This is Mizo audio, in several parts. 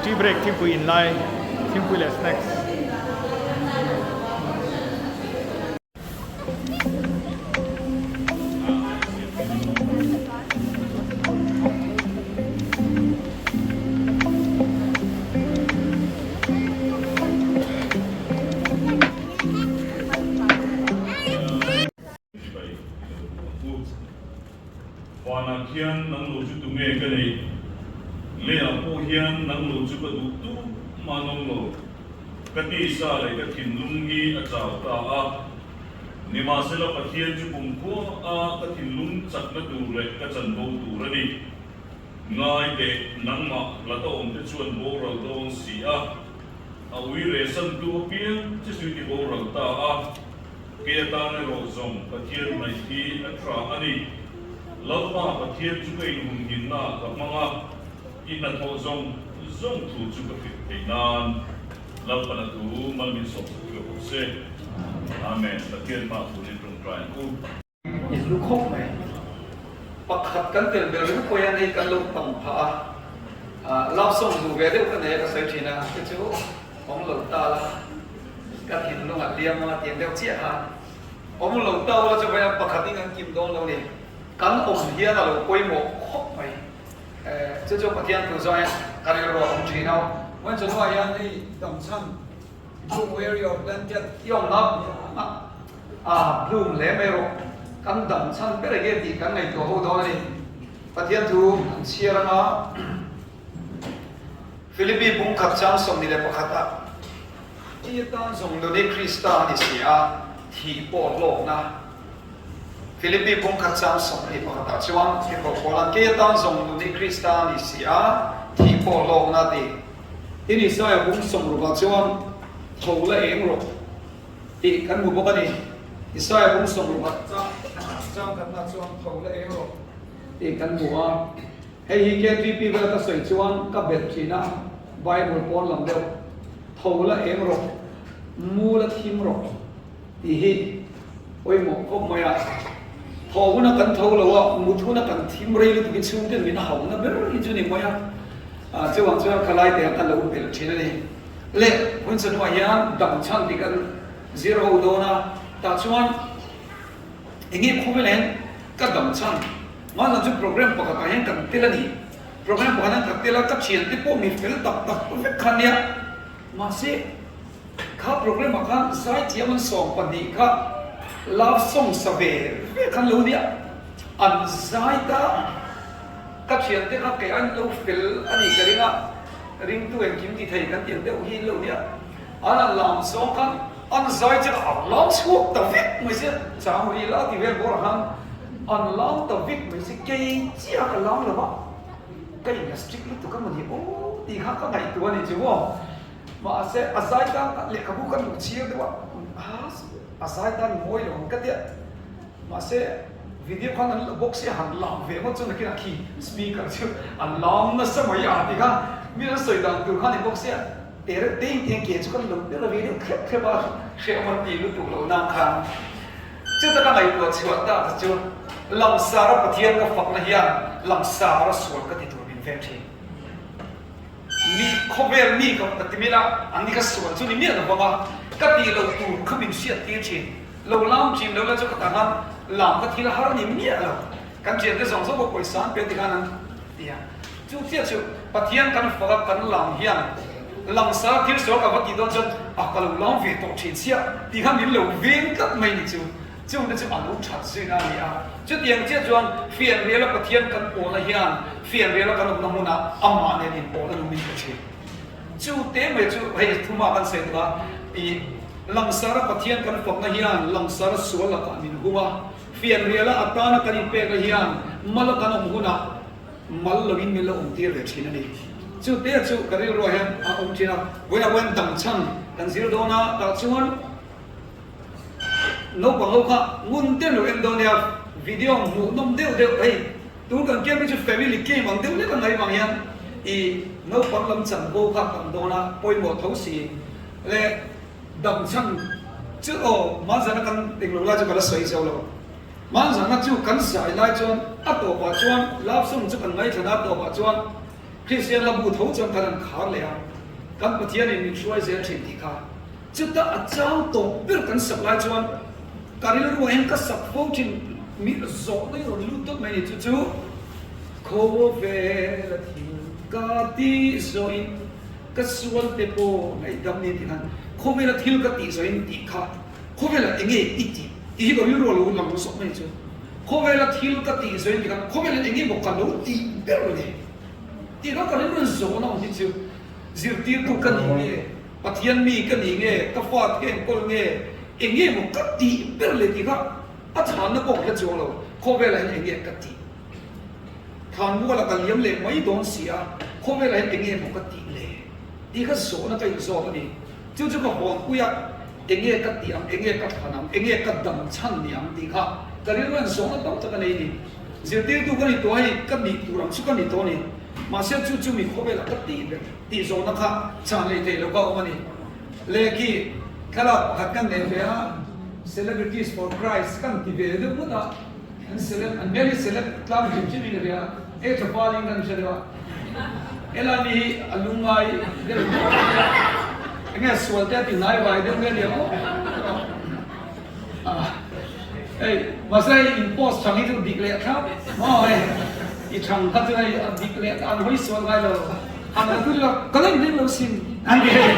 Tea break thingpui in lai, thingpui leh snacks. Chibai ka lo duh ang u. Vanah khian nang lo chu tunge ka neih? Leiah pawh hian nang lo chu ka duh tum a nawm lo. Ka tisa leh ka thinlung hi a chau ta a. Nimahsela Pathian chu kumkhua a ka thinlung chakna tur leh ka chanvo tur a ni. Ngai teh, nangmah la ta awmte chuan boral dawn si a. A ui rehsantu apiang che chu i ti boral ta a. Kei atan erawh zawng Pathian hnaih hi a tha a ni. Lalpa Pathian chu ka inhumhimna ah ka hmang a, i hnathawh zawng zawng thu chu ka hrilh theih nan Lalpan a thu mal min sawmsak theuh rawh se. Amen. Pathian hma turin tawngtai ang u. I hlu khawp mai. Pakhat kan tel ber ringawt pawh hian hei kan lo tam phah a, love song duh ve deuh ka nei a ka sawi thin a, te chu awm lo ta la, ka thinlung a hliam a tiang deuh chiah khan awm lo ta ula chu vawiin pakhat in kan kim dawn lo ni. Kan awm hian a lo pawimawh khawp mai. Chu chu Pathian thu zawng hian ka rilru a awm thin a, vawiin chawhnuah hian hei damchhan Blue wear your blanket i awm na piang a bloom hle mai rawh. Kan dam chhan ber enge tih kan ngaihtuah ho dawn a ni. Pathian thu an chhiar anga Philippi bung khat chang 21 ah Ti atan zawng nun hi Krista a ni si a, thih pawh hlawkna. Philippi bung khat chang 21 ah chuan Tirhkoh Paula'n Kei atan zawng nun hi Krista a ni si a, thih pawh hlawkna ti. Tin, Isaia bung 60 ah chuan tho la eng rawh tih kan hmu bawk a ni. Isaia bung 60 ah chang khatna chuan tho la eng rawh tih kan hmu a. Hei hi KTP vel ka sawi chuan ka belh thin a, Bible pawn lam deuh, tho la eng rawh, mu la thim rawh tih hi pawimawh khawp mai a. Tho huna kan tho lo a, mut huna kan thim rei lutuk hi chhungten min hauna ber hi chu ni mai a. Chuvang chuan khalai te ah kan lo belh thin a ni. Le, hun chhunah hian dam chhan tih kan zir ho dawn a, tah chuan enge khawvel hian ka dam chhan? Mahna chu program pakhat ah hian kan tel a ni. Program pakhat hian ka tel a, ka thian te pawh mi fel tak tak vek kha nia. Mahse, kha program ah khan zaithiam an 12 kha love song sa ve ve khan lo nia. An zai ta. Ka thiante kha kei an lo fel a nih ka ring a, ringtu engkim ti thei kan tiang deuh hi an lo nia. An han lam zawng khan an zai chiah a, an lam chhuak ta vek mai sia, chang ri la ti vel bawrah khan an lam ta vek mai sia, kei chiah ka lam lo va, ka in a strict lutuk a mawni aw tih kha ka ngaihtuah a ni chu maw. Mahse a zai tan lehkhabu ka duh chhiar deuh a, a zai tan mawi lo ang ka tia. Mahse, video khan an la bawk sia han lam ve ngawt chuan nakinah khi speaker chu a lam nasa mai a ti kha mi an sawi dan tur khan ni bawk sia te reuh te in tiang ke chu kan lo ber a ve deuh thlep thlep a hrehawm an ti lutuk loh nan khan chuta ka ngaihtuah chhuah ta te chu langsara Pathian ka fakna hian langsara sual ka ti tur min veng thin. Mi khawvel mi ka ka ti mil a, an ni kha sual chu ni miah lo vang a, ka tih loh tur kha min hriat tir thin. Lo lam thin lo la chu ka tan a, lam ka thil har ni miah lo. Kan thiante zawng zawng pawh pawisa an pe ti khan an ti a. Chu chiah chu Pathian kan fak a, kan lam hian lamsar thil sual ka va tih dawn chuan a ka lo lam ve tawh thin chiah tih kha min lo veng tlat mai ni chu. Chungte chu a lo that zuina a ni a. Chutiang chiah chuan fianriala Pathian kan pawhna hian fianriala kan awmna hmunah amah nen inpawhna nung min pe thin. Chu te mai chu hei thuma kan sawi tuk a, i langsara Pathian kan fakna hian langsara sual lakah min hum a, fianriala atana kan inpekna hian mala kan awm hunah mal loin min lo awmtir ve thin a ni. Chu te chu ka rilruah hian a awm thin a, vawiinah pawhin damchhan kan zir dawn a, tah chuan Naupang ho kha ngun deuh lo en dawn nia, video hmuh nawm deuh deuh hei tun kan game hi chu family game ang deuh lek a ngaih vang hian i naupang lam chanvo kha kan dawn a pawimawh tho si le dam chhan chu aw Manzana kan englo lai chu ka la sawi zo lo Manzana chu kan zai lai chuan a tawpah chuan love song chu kan ngaithla na a tawpah chuan. Kristian hla bu tho chuan kan han khar leh a, kan Pathianin min hruai zel thin tih kha. Chuta a chang tawp ber kan sak lai chuan ka rilruah hian ka sak fo thin mi zawhna hi rawn lut dawt mai a ni. Chu chu Khawvel a thil ka tih zawhin ka sual te pawh ngaihdam ni tih khan khawvel a thil ka tih zawhin tih kha khawvel ah enge i tih tih hi ka rilru a lo lang zawk mai chu. Khawvel a thil ka tih zawhin tih khan khawvel ah enge maw ka lo tih ber le tih kha ka rilru zawhna awm hi chu zirtirtu ka nih nge? Pathian mi ka ni nge, ka fa te enkawl nge, eng nge maw ka tih ber leh tih kha a chhanna pawh ka hre chuang lo, khawvelah hian eng nge ka tih? Thlanmualah ka liam leh mai dawn si a, khawvelah hian eng nge maw ka tih le? Tih kha zawhna ka inzawt a ni. Chu chu ka hawnpui a, eng nge ka tih ang, eng nge ka thlan ang, eng nge ka dam chhan ni ang tih kha ka rilru hian zawhna tam tak a nei a ni. Zirtirtu ka ni tawh a hei, ka nih tur ang chu ka ni tawh a ni. Mahse chu chu mi khawvelah ka tih ber. Tih zawhna kha chhan leh theih loh ka awm a ni. Lehkhi thlalak pakhat kan nei ve a, Celebrities for Christ kan ti ve deuh ngawt a, an celeb, an hmel hi celeb tlang hrim hrim in a ria, e tha falin kan hre deuh a, helai mi hi a lungngai deuh deuh a, enge sual te a ti hnai vai deuh nge nia aw, hei mahse hei in post chang hi chu dik leh thlap maw hei i chang kha chu hei a dik leh an hawi sual ngai lo. An la tui lo, ka la inring lo sin. An ti hei,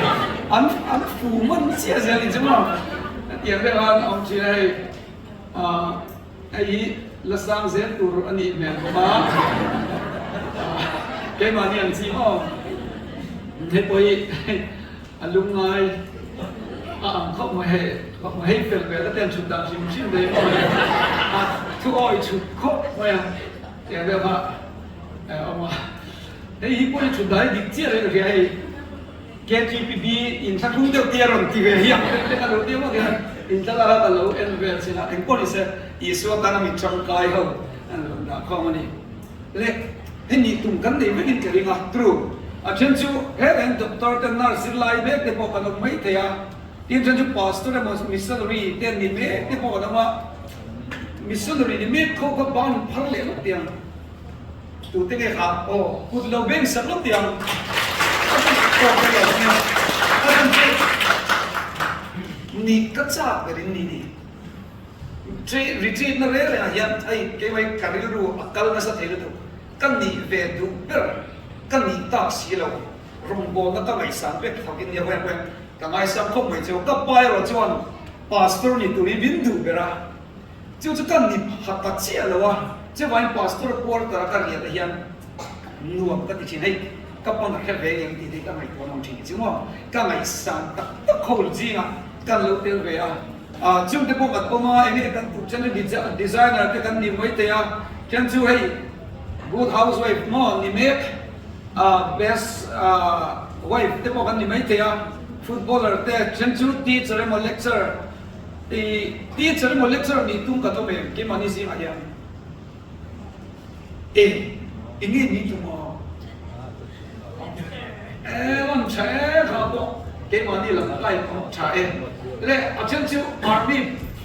an an fu man chiah zel ni chu maw. Hetiang deuh khan a awm thin a hei, ah hei hi la sang zel tur a nih hmel bawk a, keimahni ang chi maw. Hei pawh hi a lungngai a ang khawp mai hei, hei fel hmel te an chhut dan hrim hrim daih maw hei, a thu awi chhut khawp mai a, tiang deuh kha a awm a. Hei hi pawh hi thut dai dik chiah reng ria hei KTPB in thla thlung deuh tia rawn ti ve hi ang deuh te ka lo ti ngawt hian in thla lak a ka lo en vel chin a engpawh ni se Isua tana mi tangkai ho an rawn dah khawm a ni. Le hei nih tum kan nei vekin ka ring a true a then chu he reng doctor te nurse zirlai mek te pawh kan awm mai thei a tin then chu pastor emaw missionary te ni mek te pawh kan awm a missionary ni mek kho kha ban phar leh lawk tiang. Tute nge kha aw kut lo beng sak lawk tih ang a ka tawk ka lo nia a rawn che ni ka chak ber in ni ni retreat na reng reng ah hian hei keimah hi ka rilru a kal nasa thei lutuk ka nih ve duh ber ka nih tak si lo rawngbawlna ka ngaihsan vek thawk in nia vawiin vawiin ka ngaisang khawp mai cheu ka pa erawh chuan pastor ni turin min duh ber a. Chu chu ka ni pha ta chiah lo a, chuvain Pastor quarter a ka riat ah hian nuam ka ti thin, hei ka pawn a hre ve ngem tih te hi ka ngaihtuah nawm thin chu maw, ka ngaihsan tak tak ho zingah kan lo tel ve a, ah chung te pawh kan awm a, enge kan tum then chu designer te kan ni mai thei a, then chu hei good housewife maw ni mek, ah best ah wife te pawh kan ni mai thei a, footballer te then chu teacher emaw lecturer. I teacher emaw lecturer nih tum kan awm em? Keimahni zingah hian eng eng nge nih tum aw? E rawn tha e kha pawh keimahni lam a lai pawh tha e. Le a then chu army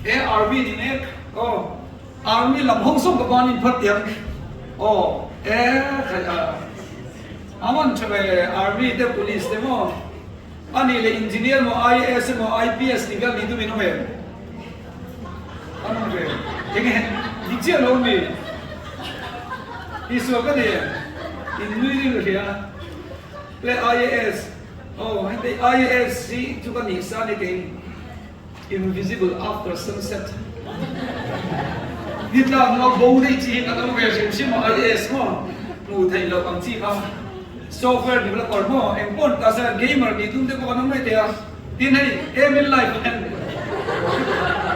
e army ni mek aw army lam ho zawng ka ban in phar tiang aw e khai a a rawn tha ve army te police te maw. A nih leh engineer maw IAS emaw IPS tih vel nih dumin awm em? An awm ve. Enge ni chiah lo mi? Tihsual ka ni em? In nui ring hria. Le IAS aw heti IAS hi chu ka nih sa ni kei invisible after sunset. Ni tlak hnuah bo daih chi hi kan awm ve hrim hrim a IAS maw hmuh theih loh ang chi kha. Software developer maw eng pawh ta se gamer tih tum te pawh kan awm mai thei a, tin hei Emil life hian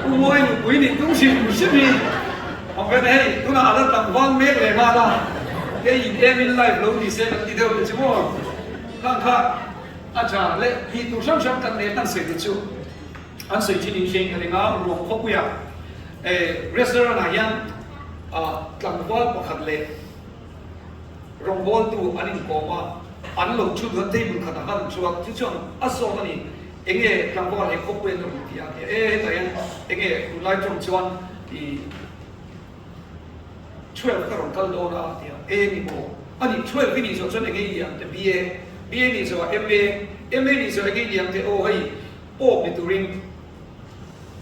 U Mawi nupui nih tum hrim hrim hi awm ve ta hei tunah a la tlangval mek leh nghal a, hei in Emil life lo ni se kan ti deuh leh chu maw khang kha a tha leh tih tur hrang hrang kan nei tan sawi te chu an sawi thin in hriain ka ring a, ruang khawpuiah restaurant ah hian tlangval pakhat leh Rawngbawltu an inkawm a, an lo thu duh a, table khatah khan an thu a, chu chuan a zawt a ni, Enge tlangval he khawpui an rawn ti a? Tia, E hetah hian enge tunlai tawng chuan i 12 ka rawn kal dawn a? Tia, E ni maw? A nih 12 i nih zawh chuan enge i nih ang te BA, BA nih zawhah MA, MA nih zawh enge i nih ang te aw hei Pope ni turin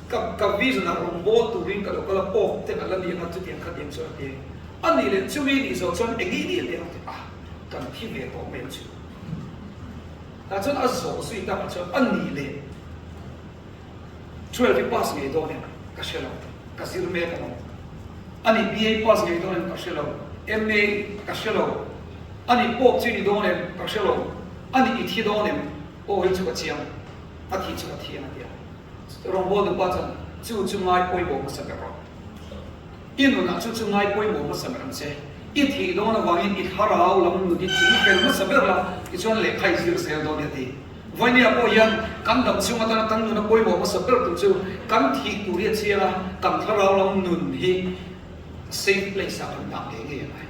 ka ka vision ah rawngbâwl turin ka lo kal a Pope te ka la ni anga chutiang kha tiang chuan a ti. A nih leh chumi nih zawh chuan enge i nih leh ang te ah kan thi ve tawh mai ang chu. Tah chuan a zawh zui takah chuan a nih leh 12 i pass ngei dawn em ka hre lo, ka zir mek alawm. A nih BA i pass ngei dawn em ka hre lo, MA ka hre lo, a nih Pope chu i ni dawn em ka hre lo, a nih i thi dawn em aw hei chu ka chiang, a thih chu ka thi ang a ti a. Rawngbâwl nupa chuan chu chu ngai pawimawh hmasa ber rawh. I nunah chu chu ngai pawimawh hmasa ber ang che. I thih dawn avangin i thlarau lam nun hi thing fel hmasa ber la, tichuan lehkha i zir zel dawn hi a ti. Vainia pawh hian kan dam chhung atana kan nuna pawimawh hmasa ber tur chu kan thih tur hi a chiang a, kan thlarau lam nun hi safe place ah kan dah ngei ngei a ngai.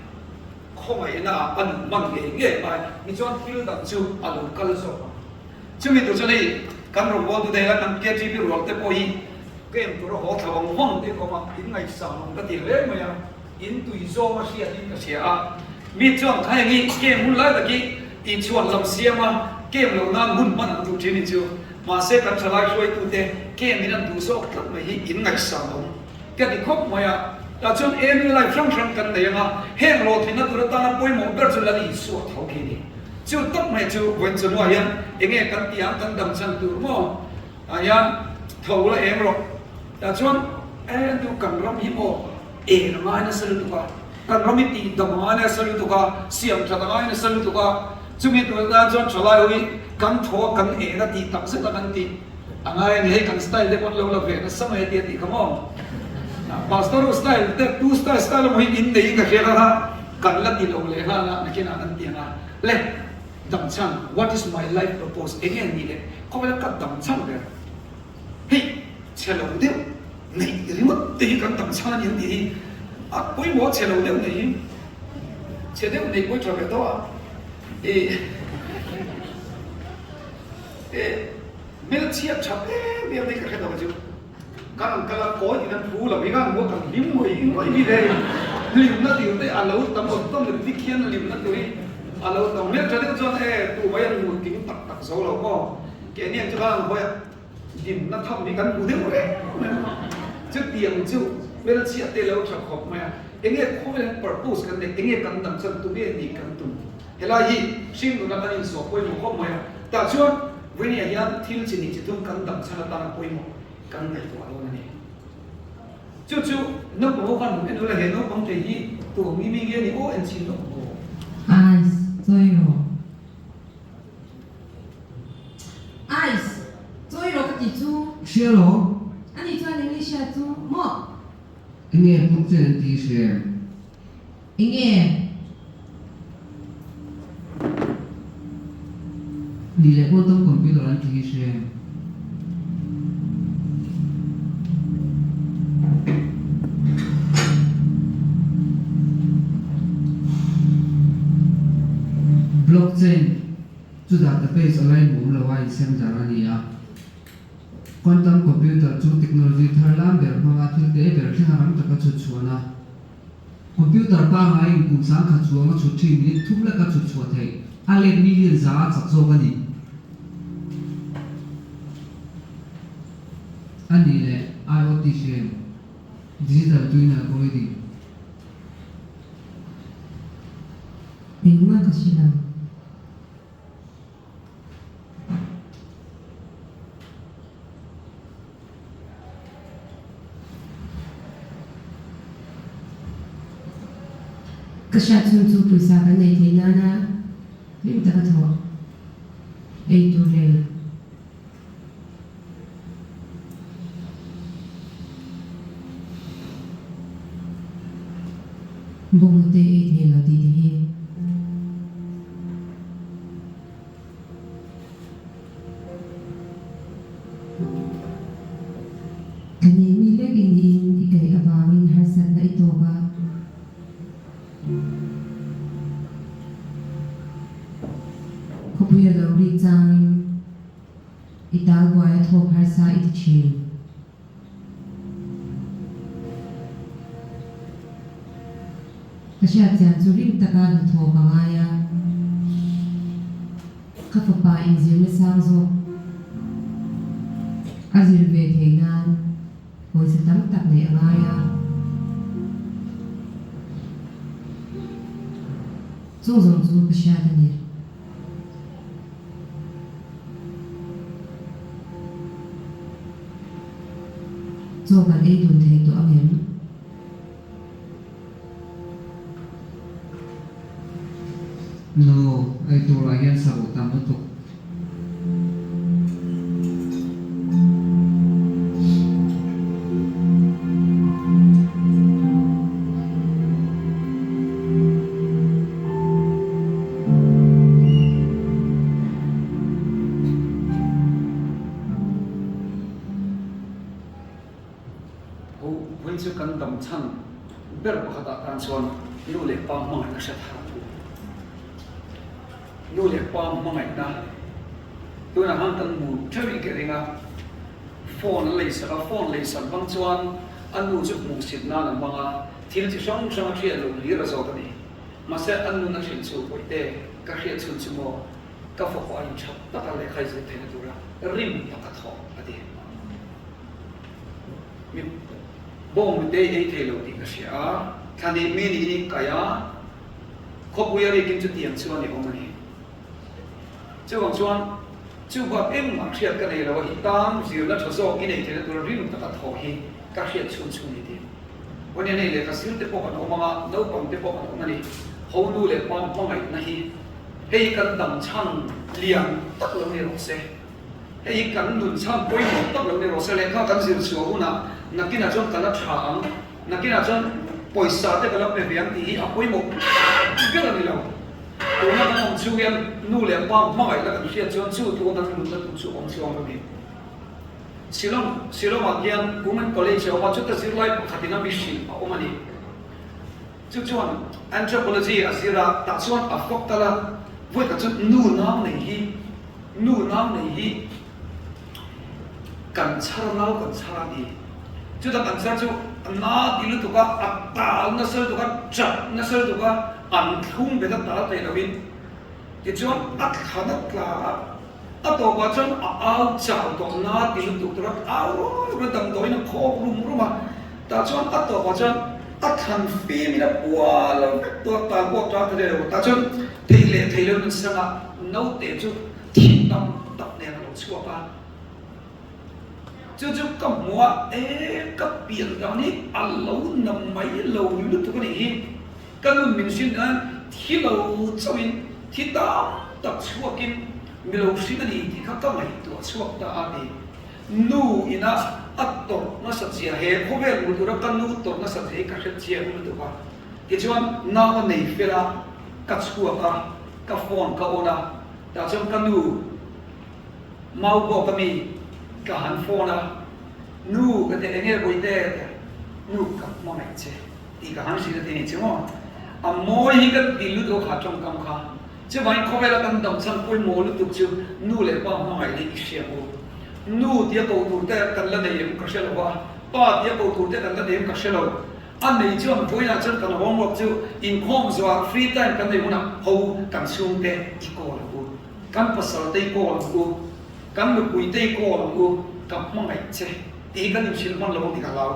Khawngaihna ah a nun hman ngei ngei a ngai. Tichuan thil dang chu a lo kal zawk ang. Chumi tur chuan hei kan rawngbawltu te hian kan KTP rual te pawh hi game tur a haw thla vang vang te awm a, in ngaihsam ang ka ti hle mai a, in tui zawng a hriat in ka hria a. Mi chuan kha eng i game hun lai tak hi tihchhuan lam siam a, game loh nan hun hman an duh thin ni chu. Mahse kan thalai hruaitu te game in an duh zawk tlat mai hi in ngaihsam awm ka ti khawp mai a. Tah chuan aim in life hrang hrang kan nei ang a, heng hlawhtlinna tur atana pawimawh ber chu Lal Isua tho khi a ni. Chu tak mai chu vawiin chawhnuah hian enge kan tih ang kan dam chhan tur maw? Tah hian tho la eng rawh. Tah chuan e an duh kan ram hi maw eng a ngai nasa lutuk a, kan ram hi tih dam a ngai nasa lutuk a, siam that a ngai nasa lutuk a, chumi tur atan chuan thalai ho hi kan tho a kan eng a tih tak zet a kan tih a ngai a ni. Hei kan style te pawh an lo la ve nasa mai a ti a tih kha maw? Pastor style te tu style style emaw hi in neiin ka hria kha kha. Kan la ti lo leh nghal a, nakinah kan ti ang a, le dam chhan, what is my life purpose, eng nge ni le, khawvela ka dam chhan ber, hei chhe lo deuh neih ringawt te hi kan dam chhan a ni ang tih hi a pawimawh a, chhe lo deuh neih hi chhe deuh neih pawh i tha ve tawh a, ih hmelchhiat that em em te hi ka hre tawh chu. Kan an kal a, kawi tin an phu lo hi khan maw kan hlim ngawih ngawih hi le hlimna tur te a lo tam awm tawm leh dik hian hlimna tur hi a lo tam hmel tha deuh chuan e tu mai an hmu tling tak tak zo lo maw keini ang chu khan an hawi a dinna tham hi kan hmu deuh reng mai a chutiang chu hmelchhiah te lo tha khawp mai a enge khawvel hian purpose kan nei enge kan dang chuan tunge nih kan tum helai hi hringnuna kan inzawh pawimawh khawp mai a tah chuan Vawini hian thil chi nih chi thum kan dam chhan atana pawimawh kan ngaihtuah dawn a ni. Chu chu naupang ho khan en ula he naupang thei hi tu ang mi mi nge ni aw en chhin lawk maw? Ice, chawi rawh. Ice, chawi rawh ka tih chu. Hria lo. Ani chuan English hria chu maw? Enge blockchain an tih hria em? Enge? Ni leh quantum computer an tih hi hria em? Blockchain chu database a laimawm lo a insem dar a ni a. Quantum computer chu technology thar lam ber hmanga thil te ber thlenga rang taka chhut chhuan a. Computer pangaiin kum sangkhat chuang a chhut thin minute thum lek a chhut chhuah theih a let million za a chak zawk a ni. A nih leh IoT hrem, Digital Twin Algorithm. Engmah ka hre lo. Ka hriat chhung chu pawisa kan nei theih nana hlim taka thawh ei tur leh bawnghnute ei thei lo tih te hi. Ka nei mi lek i niin i kaih avangin harsatna i tawk a. Khawpui a lo rik changin i tal buai a thawk harsa i ti thin. Ka hriatchian chu rim taka hnathawh ka ngai a, ka fapa inzirna sang zawk a zir ve theih nan pawisa tam tak neih a ngai a. Chung zawng chu ka hriat a ni. Chaw kan ei dun thei tawh ang em? No, ei turah hian saruh tam lutuk. Ho vawiin chu kan dam chhan ber pakhatah tan chuan nu leh pa hmangaihna hre thar a thu. Nu leh pa hmangaihna tunah khan kan hmu theuh in ka ring a, phone a leisak a, phone leisak bang chuan a nu chu hmuhsit nan a hmang a, thil chi hrang hrang a hriat loh hlir a zawt a ni. Mahse a nun a hrilh chu Bawihte ka hriat chhun chu maw ka fapa in tha taka lehkha i zir theihna tura rim taka thawh a ti. Mi bawng mite i ei thei lo tih ka hria a, thlahnih mi niin i kai a, khawpui a rikin chutiang chuan i awm a ni. Chuvang chuan chu bak engmah hriat ka nei lo a, i tan zirna tha zawk i nei theihna tura rim taka thawh hi ka hriat chhun chhun ni tih. Vawiin nei lehkha zir te pawh kan awm ang a, naupang te pawh kan awm a ni. Honu leh pa hmangaihna hi hei kan dam chhan lian tak lo ni rawh se. Hei hi kan nun chhan pawimawh tak lo ni rawh se, lehkha kan zir chhuah hunah nakinah chuan ka la tha ang, nakinah chuan pawisa te ka la pe ve ang tih hi a pawimawh ber a ni lo. Tuna kan awm chhung hian nu leh pa hmangaihna kan hriat chuan chu tuna kan nunna tur chu awm chuang lo ni. Shillong, Shillong-ah hian Women College a awm a, chuta zirlai pakhatin a mi hrilh a awm a ni. Chu chuan Anthropology a zir a, tah chuan a fawk tal a, vawi khat chu nu nau nei hi, Nu nau nei hi kan chhar nau kan chhar a ni. Chuta kan chhar chu na ti lutuk a, a tal nasa lutuk a, chat nasa lutuk a, an thlung bet a tal thei loin tichuan a thlan a tla a, a tawpah chuan a au chau tawh na ti lutuk tur a au ruai ruai damdawiin a khawk rum rum a, tah chuan a tawpah chuan a thlan fim in a pua lo vek tawh a, tal pawh a tal ta rih lo, tah chuan thei leh thei lo in an sang a. Naute chu thih tam tak nen a lo chhuak a, chu chu ka hmu a, e ka pian dan hi a lo na mai lo lutuk a nih hi, ka nun min hrin nan thi lo chauhin thi tam tak chhuakin mi lo hrin a ni tih kha ka ngaihtuah chhuak ta a ti. Nu ina a tawrh nasa zia he khawvel hmu tura ka nu tawrh nasa zia hi ka hre chiang lutuk a, tichuan nau a nei fel a, ka chhuak a. Ka phone ka on a, tah chuan ka nu mau bawk a mi ka han phone a, Nu ka ti enge Bawihte ka ti a, Nu ka hmangaih che tih ka han hrilh a ti ni che maw? A mawi hi ka ti lutuk a kha tawngkam kha, chuvangin khawvela kan dam chhan pawimawh lutuk chu nu leh pa hmangaih hi i hria maw? Nu tia ko tur te kan la nei em ka hre lo va, pa tia ko tur te kan la nei em ka hre lo. A nei chuan vawiinah chuan kan homework chu inkhawm zuah free time kan nei hunah ho kan chhungte i call ang u, kan pasal te i call ang u, kan nupui te i call ang u, ka hmangaih che tih hi kan inhrilh hman lo ang tih ka hlau.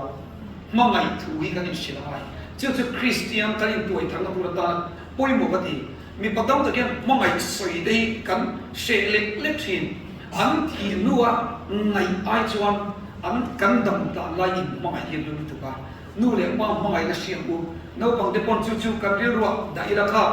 Hmangaih thu hi kan inhrilh a ngai. Chu chu Kristian kan intuai tharna tur atan pawimawh ka ti. Mipa tam tak hian hmangaih sawi te hi kan hreh lek lek thin. An thih hnua ngaih ai chuan an kan dam dan lai inhmangaih hi a lutuk a. Nu leh pa hmangaihna hriam u. Naupang te pawn chu chu kan rilruah dah ila kha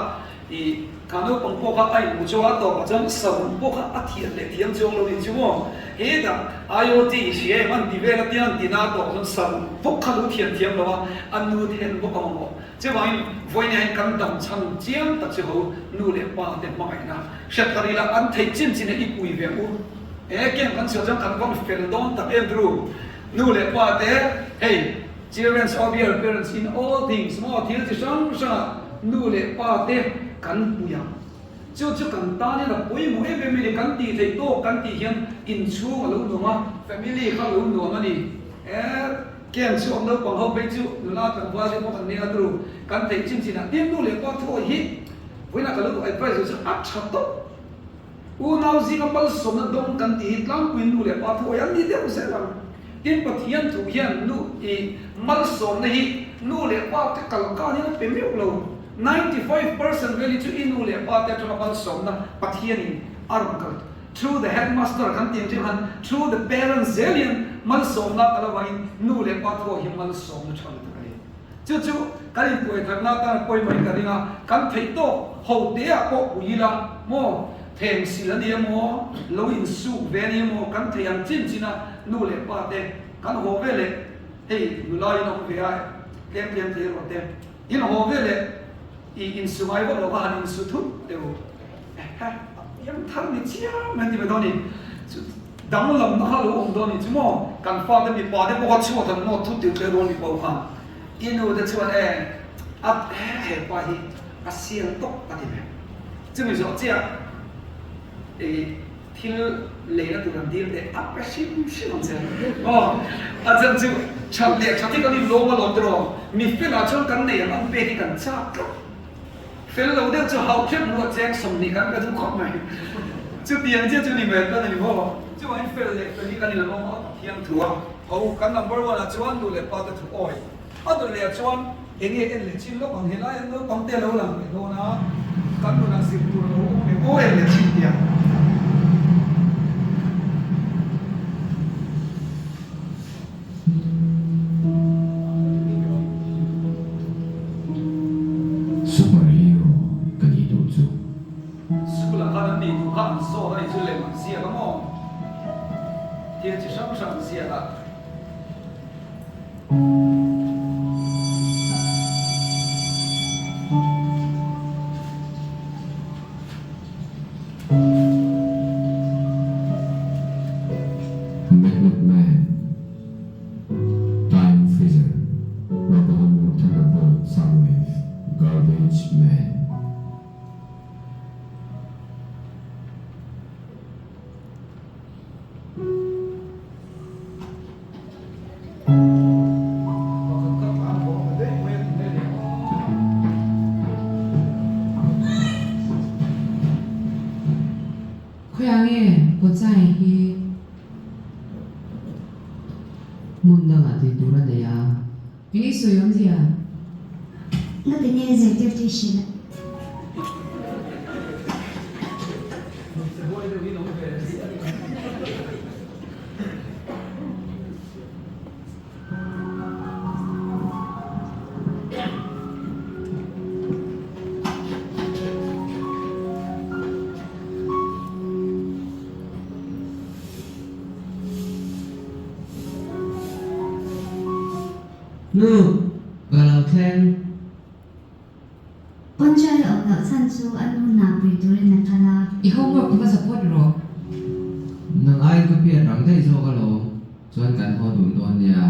i kha naupang pawh kha a inhmu chu a tawpah chuan saruh pawh kha a thian leh thiam chuang lo ni chu maw. Hetah IoT i hria em an ti vel a tiang an ti na a tawpah chuan saruh bawk kha lo thian thiam lo a, a nu then bawk a mamawh. Chuvangin vawiin hian kan dam chhan chiang tak chu ho nu leh pa te hmangaihna hriat thar ila an theih chin chin ah i pui ve u. E kem kan chhuah chuan kan vawn fel dawn tak em ru. Nu leh pa te, hei, Children's of your parents in all things maw thil chi hrang hrangah nu leh pa te kan pui ang. Chu chu kan tanin a pawimawh em em a ni, kan tih theih tawk kan tih hian inchhung a lo nuam a, family kha a lo nuam a ni. E. Camp chhuak naupang ho phei chu nula tlangval te pawh kan nia turu kan theih chin chin ah tin nu leh pa thu hi vawiinah ka lo advice duh chu a tha tawp. Unau zinga malsawmna dawng kan tih hi tlangpui nu leh pa thu awi an ni deuh zel ang. Tin Pathian thu hian nu i malsawmna hi nu leh pa te kal kan hian a pe meuh lo. 95% vel hi chu i nu leh pa te atanga malsawmna Pathianin a rawn kal through the headmaster kan tih ang chiah khan through the parents zel hian malsawmna kal avangin nu leh pa thu ah hian malsawmna tha lutuk a ni. Chu chu kan inpuaitharna atan a pawimawhin ka ring a, kan theih tawk ho te ah pawh pui ila maw, them sil a ni emaw, lo insuk ve a ni emaw, kan theih ang chin chin a nu leh pa te kan haw ve leh hei nula in awm ve a tlem tlem thei erawh te in haw ve leh i insu ngai vak lo va han insu thut teh u ehe a piang thar ni chiang mai an ti mai dawn a ni. Danglamna kha lo awm dawn ni chu maw? Kan fate mipa te pawh kha chhuat an nawt thut tir hle dawn ni pawh khan i nu te chuan e a he pa hi a sial tawk a ti ve. Chumi zawh chiah i thil leina tur an dil teh a pe hrim hrim ang che maw? A chan chu that leh that hi kan inlawm alawm tiraw? Mi felah chuan kan nei ang ang pek hi kan chak tlat. Fel lo deuh chu hauh hrep hnuah cheng 20 kan pe duh khawp mai. Chutiang chiah chu ni mai kan ani maw? Chuvangin fel leh fel hi kan inla awm a Pathian thu a. Ho kan number one ah chuan nu leh pa te thu awi. A dawt leh ah chuan enge en leh chin lawk ang helai an naupang te a lo lang leh dawn a, kan nunah zir tur a lo awm leh maw en leh chin tia. Super hero ka nih duh chu. School ah khan an nih duh kha an zawt a nih chu lem an ziak a maw? Thil chi hrang hrang an ziak a. Magnet Man, Time Freezer, Robohammer Thunderbolt Soundwave, Garbage Man. Pakhat kha tlan haw ta daih mai a ti mai a ni aw. Khawiah nge Kawchai hi hmun dangah tih tur a nei a? Eng i sawi awmzia? Nga ti nge zirtir tih hrilh a? Nu, ka lo thleng. Ponchai awm loh chhan chu a nu hna pui turin a kal a. I homework i va support rawh. Nang aiin ka pian rang daih zawk alawm, chuan kan haw dun dawn nia.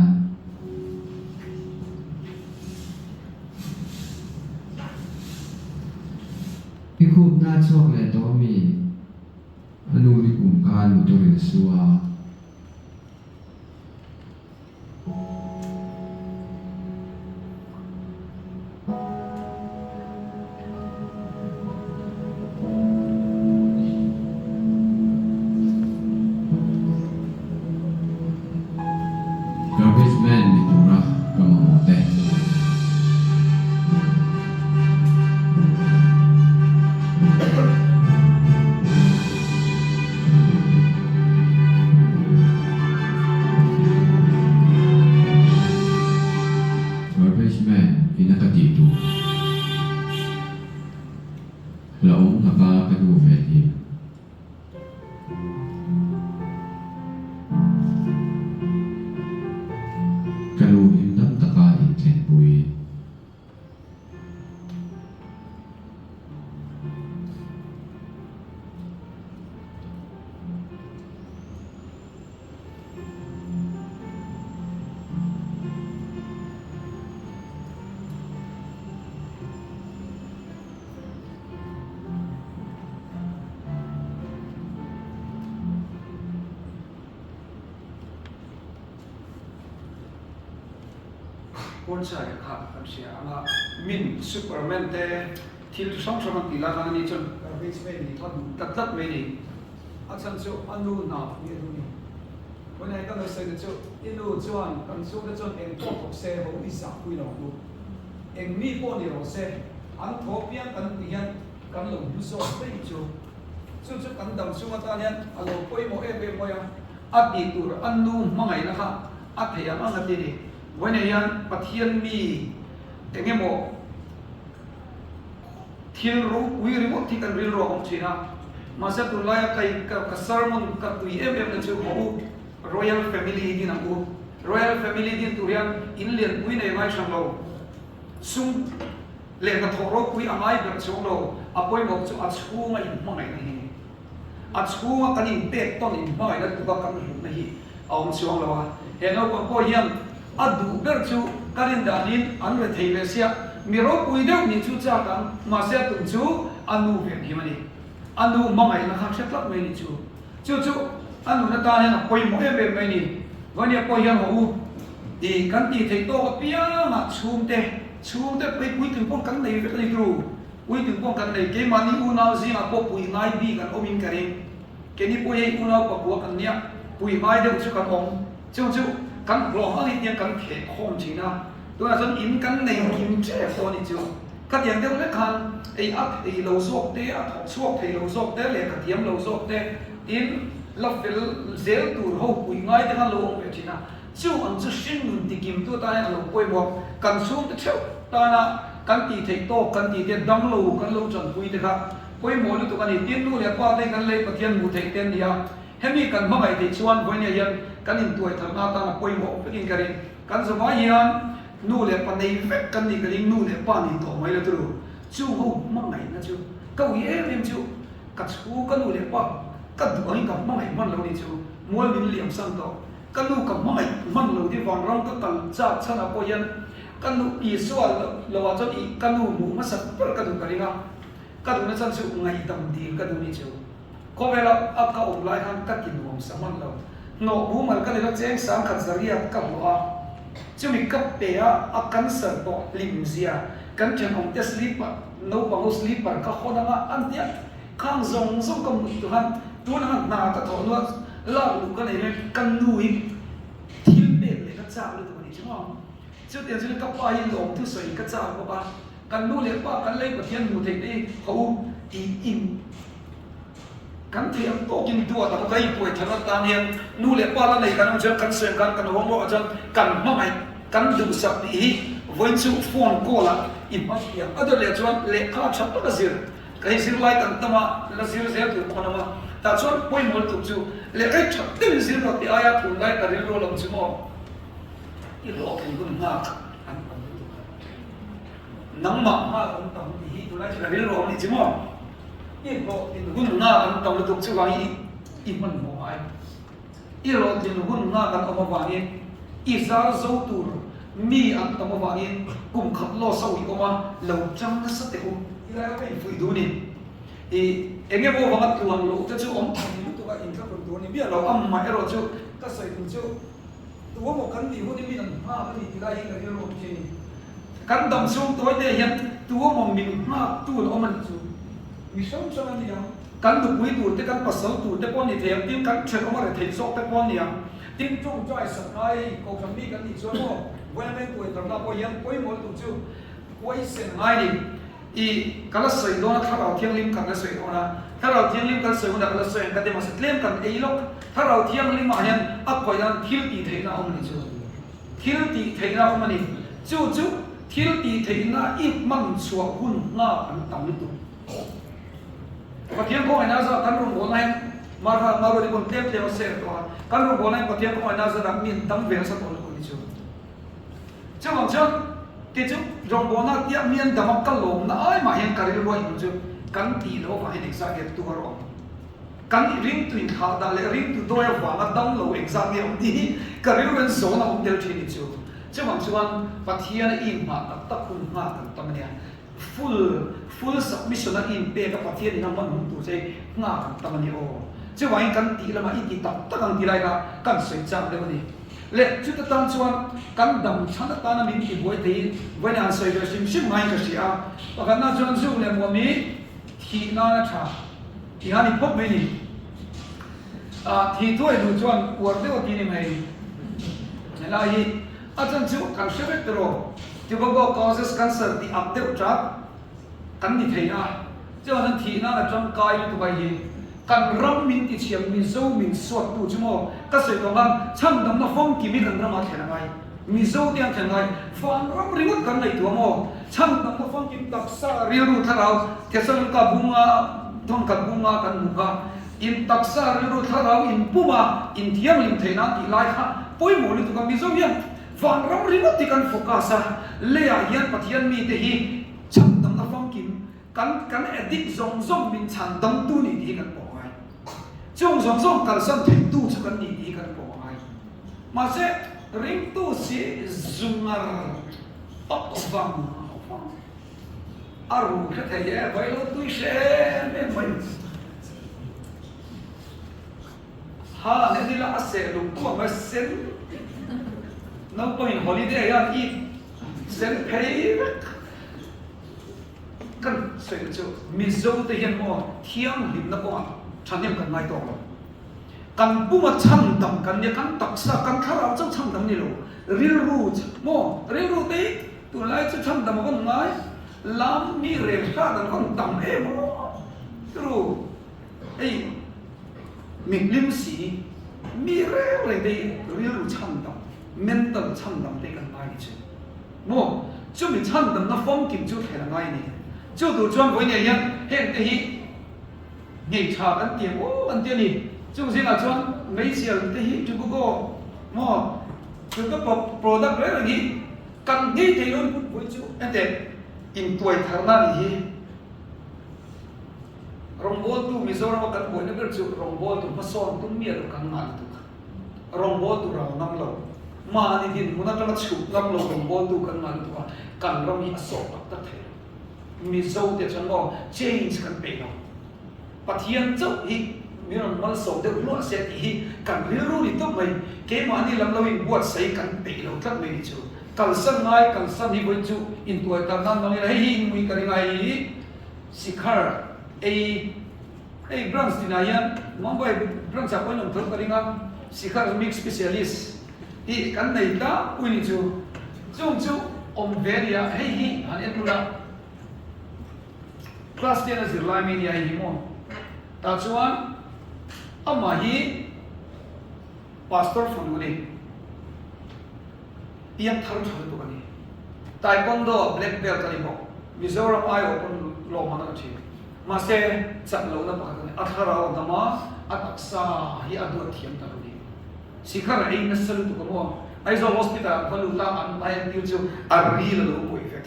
I khupna a chhuak leh tawh ami? A nu ni kum khan motor in a su a. Garbage man ni tura ka mamawh te. Puanchai kha kan hria ang a, min Superman te thil chu hrang hrang an tih lai khan ani chuan garbage man nih kha duh tlat tlat mai a ni. A chhan chu a nu hna pui a duh ni. Vawiin ka lo sawi na chu i nu chuan kan chhungte chuan eng pawh thawk se ho i zah pui lo ang u. Eng mi pawh ni rawh se an thaw piang kan hmuh hian kan lo hmu zawk daih chu. Chu chu kan dam chhung atan hian a lo pawimawh em em mai a, a tih tur a nu hmangaihna kha a theih ang ang a ti a ni. Vawiinah hian Pathian mi eng emaw thil ropui ringawt hi kan rilru a awm thin a, mahse tunlaia kai ka sermon ka tui em em na chu haw u, Royal Family din ang u. Royal Family din tur hian in lianpui nei ngai hran lo, sum leh hnathawh ropui a ngai ber chuang lo, a pawimawh chu a chhunga inhmangaihna hi a ni. A chhunga kan inpek tawn inhmangaihna tuka kan hlutna hi a awm chuang lo a. He naupang pawh hian a duh ber chu ka rin danin an rethei ve sia, mi ropui deuh nih chu chak ang, mahse a tum chu a nu ve him a ni. A nu hmangaihna kha hre tlat mai ni chu. Chu chu a nun atan hian a pawimawh em em mai ni. Vania pawh hian haw u tih kan tih theih tawk apiangah chhungte, chhungte puitling pawh kan nei vek a ni turu. Puitling pawh kan nei, keimahni unau zingah pawh pui ngai bik an awmin ka ring. Keini pawh hei unau pakua kan nia, pui ngai deuh chu kan awm. Chung chu kan hlawm ang itiang kan theh khawm thin a, tunah chuan in kan nei kim tep pawh a ni chu. Khatiang deuh hlek khan ei a thei lo zawk te, a thawk chhuak thei lo zawk te, lehkha thiam lo zawk te, tin la fel zel tur ho pui ngai te khan lo awm ve thin a. Chu ang chu hringnun tikimtu atan hian a lo pawimawh. Kan chhungte theuh tana kan tih theih tawk kan tih te, damlo kan lo chanpui te kha pawimawh lutuk a ni. Tin, nu leh pa te kan lei Pathian hmuh theih te an ni a, hemi kan hmangaih theih chuan vawinia hian kan intuai tharna atan a pawimawh vekin ka ring. Kan zavai hian nu leh pa nei vek kan nih ka ring, nu leh pa nih tawh mai la turu. Chu ho hmangaihna chu ka ui em em chu ka chhu ka nu leh pa ka duh angin ka hmangaih hman lo ni chu mual min liam san tawh. Ka nu ka hmangaih hman lo hi vanram ka kal chak chhanah pawh hian ka nu Isua lo ah chuan ih ka nu hmuh hmasa ber ka duh ka ring a, ka duhna chhan chu ngaihdam dil ka duh ni chu. Khawvela a ka awm lai khan ka ti nuam sa hman lo. Hnawh mumal ka nilo cheng sangkhat zariat ka hlawh a, chumi ka pe a a cancer tawh hlim zia kan thenawmte sleeper naupang ho sleeper ka hawn anga an tia Khang zawng zawng ka hmuh tur khan tun anga hna ka thawh hnuah lak luh ka nei mai ka nu hi thil pek leh ka chak lutuk a ni chu maw. Chutiang chuan ka pa hi lawm thusawi ka chak bawk a, kan nu leh pa kan lei Pathian hmuh theih te hi ho tih in kan theih ang tawkin duat a ka inpuai thar atan hian nu leh pa la nei kan awm chuan kan sawi ang khan kan haw mawh ah chuan kan hmangaih kan duhsak tih hi vawiin chu phone call ah i hmang piang a dawt leh chuan lehkha tha tak a zir. Ka hi zirlai kan tam a, la zir zel tur pawh an awm a, tah chuan pawimawh lutuk chu lehkha tha deuhin zir rawh tih aia tunlai ka rilru lam chu maw i hlawhtling hun nghak an tam lutuk a, nangmah nghak an tam tih hi tunlai chu ka rilru awm nih chu maw i hlawhtlin hun nghak an tam lutuk chuvangin i hmanhmawh ngai. I hlawhtlin hun nghak an awm avangin, i zar zo tur mi an tam avangin kum khat law sa ui awm a, lo chang nasa teh u. Ti lai a ka infuih duh ni. I eng emaw vanga tluan loh te chu awm thei lutuk a, inthlahrun tur a ni miah lo. Amah erawh chu ka sawi tum chu tu emaw kan nih hun hi min an nghak a ni ti lai hi ka rilru awm thin a ni. Kan dam chhung tawi te hian tu emaw min nghak tu an awm a nih chu mi hrang hrang a ni ang. Kan nupui tur te, kan pasal tur te pawh a ni thei ang, tin kan thenawm a rethei zawk te pawh a ni ang. Tin tawngtai sak ngai hei kohhran mi kan nih chuan maw Vawiin tuaitharna pawh hian pawimawh lutuk chu huaisen ngai ni. I ka la sawi dawn a, Thlarau Thianghlim kan la sawi dawn a, Thlarau Thianghlim kan sawi hunah ka la sawi ang ka ti mahse tlem kan ei lawk. Thlarau Thianghlim ah hian a khawih nan thil tih theihna a awm a ni chu. Thil tih theihna a awm a ni. Chu chu thil tih theihna i hman chhuah hun nghak an tam lutuk. Pathian khawngaihna zat kan rawn bawl nain Martha Marodi pawn tlem tlem a share tawh a, kan rawn bawl nain Pathian khawngaihna zatah mi an tam ve nasa tawh lutuk a ni chu. Chuvang chuan kei chu rawngbawlna tia mi an dam a ka lawmna ai mah hian ka rilru a inawm chu kan tih loh avang hian engzat nge tuar awm kan ringtu inthlah dah leh ringtu dawi avanga dam lo engzat nge awm tih hi ka rilru hian zawn a awm tel thin ni chu. Chuvang chuan Pathian a inhmah tak tak hun nghak kan tam a nia. Full full submission a inpek a Pathian in a hman hun tur che nghak an tam a ni aw. Chuvangin kan tih lamah i ti tak tak ang ti lai kha kan sawi chak deuh a ni. Le chuta tan chuan kan dam chhan atana min ti buai thei vawiin han sawi ve hrim hrim ngaiin ka hria a. Pakhatna chuan zu leh muam hi thih nan a tha tih a ni phawt mai ni. Ah thih thuai duh chuan uar deuh a ti ni mai. Helai hi a chan chu kan hre vek tawh rawh. Tobacco causes cancer tih ak deuh tap kan ni thei a. Chuan an thih nan a tangkai lutuk a hi. Kan ram min tichhiam Mizo min suat tu chu maw ka sawi tawh khan chhandamna famkim hi kan ramah thlen a ngai. Mizo te an thlen ngai. Van ram ringawt kan ngaihtuah maw chhandamna famkim taksa rilru thlarau Thesalonika bunga thawnkhat bunga kan hmuh kha in taksa rilru thlarau in puma in thianghlim theih nan tih lai kha pawimawh lutuk a Mizo hian van ram ringawt hi kan focus a leiah hian Pathian mite hi chhandamna famkim Kan kan addict zawng zawng min chhan damtu nih tih hi kan pawh ngai. Chung zawng zawng kalsan theihtu chu kan nih tih hi kan pawh ngai. Mahse, ringtu si zungar tawp vang vang a ru hre thei e, vai lo tui hre em em mai. Ha ne nila a seh lung tu ang a sen naupangin holiday hian i sen phei vek. Kan sawi chu Mizo te hian maw thianghlimna kawngah thahnem kan ngai tawk lo. Kan puma chhan dam kan nia, kan taksa, kan thlarau chauh chhan dam ni lo, rilru maw rilru te hi tunlai chu chhan dam a vawn ngai, lam mi rel hrat an vawn tam em aw ru hei mi hlim si mi reng reng te hi rilru chhan dam mental chhan dam te hi kan ngai ni chu. Maw? Chumi chhandamna famkim chu thlen a ngai a ni. Chu tur chuan vawinia hian heng te hi ngei tha kan ti ang aw kan ti a ni. Chung zingah chuan meizial te hi Tubugo maw chu ka product reng reng hi kan ngei thei lo ni put pui chu enteh intuai tharna a nih hi. Rawngbawltu Mizorama kan buaina ber chu rawngbawltu hmasawn tum miah lo kan ngah lutuk. Rawngbawltu rau ngam lo, mahni dinhmun atanga chhuk ngam lo rawngbawltu kan ngah lutuk a, kan ram hi a sawh tak tak thei lo. Mizo te chuan maw change kan peih lo. Pathian chauh hi min rawn malsawm deuh hluah se tih hi kan rilru ni tawp mai. Keimahni lam lo inbuatsaih kan peih lo tlat mai ni chu. Kalsan ngai kalsan hi vawiin chu intuai tar nan hmang ila hei hi inmui ka ring a hei hi Sikhar ei Hei branch tinah hian Mumbai branch ah pawh in awm tho ka ring a, Sikhar Mix Specialist hi kan nei tlangpui ni chu. Chung chu awm ve a ni a, hei hi han en ula class ten a zirlai mai nia hei hi maw. Tah chuan amah hi Pastor fanu a ni, piang thar tha lutuk a ni. Taekwondo black belt a ni bawk, Mizoram aiawh pawn lawmman a la thin. Mahse, chak lohna pakhat a ni. A thlarau a dam a, a taksa hi a duat thiam tak a ni. Sikhar a ei nasa lutuk a maw? Aizawl Hospital ah va lut a, an entir chu a ril a lo buai vek.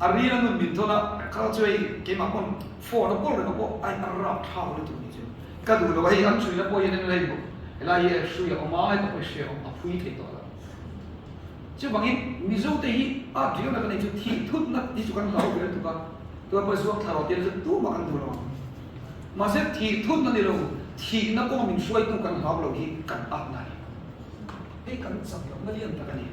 A ril a nun min thawn a, kha chu hei keimah pawn phone a call reng a pawh a rap thlak lutuk ni chu. Ka duh lo a, hei an chhuina pawh hian en la hei bawk. Helai hi hrui a awm a, heta pawh hi hri a awm, a phui thei tawh lo. Chuvangin Mizote hi a riau na kan nei chu thih thutna hi chu kan hlau ve lutuk a, tunah pawh zuang thla rawh tih chu tumah kan duh lo ang. Mahse thih thutna ni lo, thihna kawng min hruaitu kan hlau lo hi kan atna a ni. Hei kan chak lohna lian tak a ni.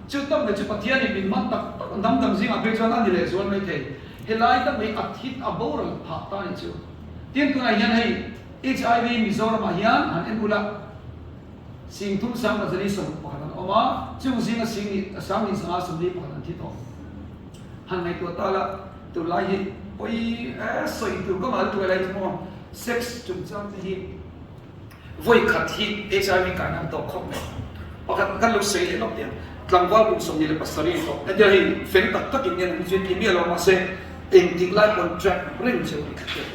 Chu tam mai chu Pathianin min man tak tak hnam dang zingah phei chuan a ni lehzual mai thei. Helai tak mai a thit a boral phah ta a ni chu. Tin tunah hian hei HIV Mizoramah hian han en ula. Sing thum sang pazali 11 an awm a, chung zinga sing nih sang nih sanga 41 an thi tawh. Han ngaihtuah ta la, tunlai hi pawi e sawi tur ka ngal tuai lai chu maw, sex chungchang te hi vawi khat hi HIV kai nan tawh khawp mai. Pakhat kan lo sawi leh lawk teh ang, tlangval kum 27 tawh, hetia hei fel tak takin nge an zui ti miah lo mahse engtik lai pawn track reng cheu ni khat teh.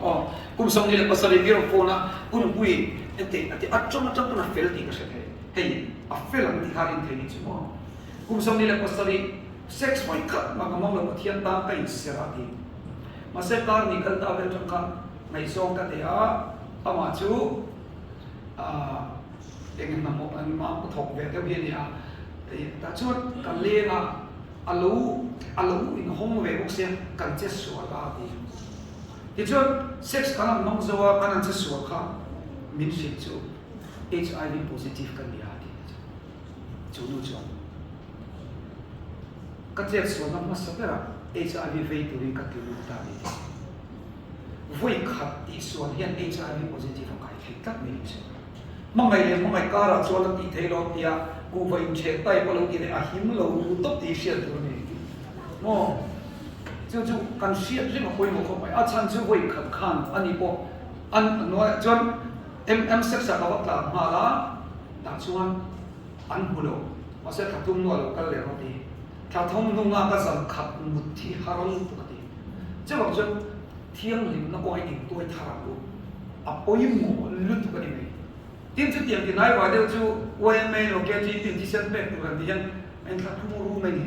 Aw, kum 27 mi rawn phone a, hunpui ente a ti, a tawng atang pawn a fel tih ka hre thei, hei a fel ang tih kha rin thei ni chu maw. Kum 27 sex vawi khat mah ka mang lo Pathian tan ka inserh a ti. Mahse kar ni kal ta vel tang kha ngaihzawng ka nei a, amah chu ah eng hna mah ka thawk ve deuh hi a ni a, tah chuan ka leng a, a lo a lo inhawng ve bawk sia kan che sual a ti. Tichuan, sex kan han hmang zo a, kan han che sual kha min hrilh chu. HIV positive ka nia a ti chu. Chu nu chuan ka chetsualna hmasa berah HIV vei turin ka ti lut ta a ni ti. Vawi khat tihsual hian HIV positive a kai thei tlat mai ni chu. Hmangaih leh hmangaih karah chuan a tih theih lo tia kuhva inchheh type a lo ti leh a him lo tawp tih hriat tur a ni maw? Chu chu kan hriat reng a pawimawh khawp mai. A chhan chu vawi khat khan a ni pawh an hnuaiah chuan MM sex ah ka va tlan nghal a, tah chuan an hmu lo. Mahse thla thum hnuah lo kal leh rawh a ti. Thla thum hnunga ka zan khat mut hi har lutuk a ti. Chuvang chuan thianghlimna pawh hi intuai thar ang u. A pawimawh lutuk a ni mai. Tin chutiang ti hnai vai deuh chu YMA emaw KGP in thisen pek tur an ti hian a inthla thum ru mai ni.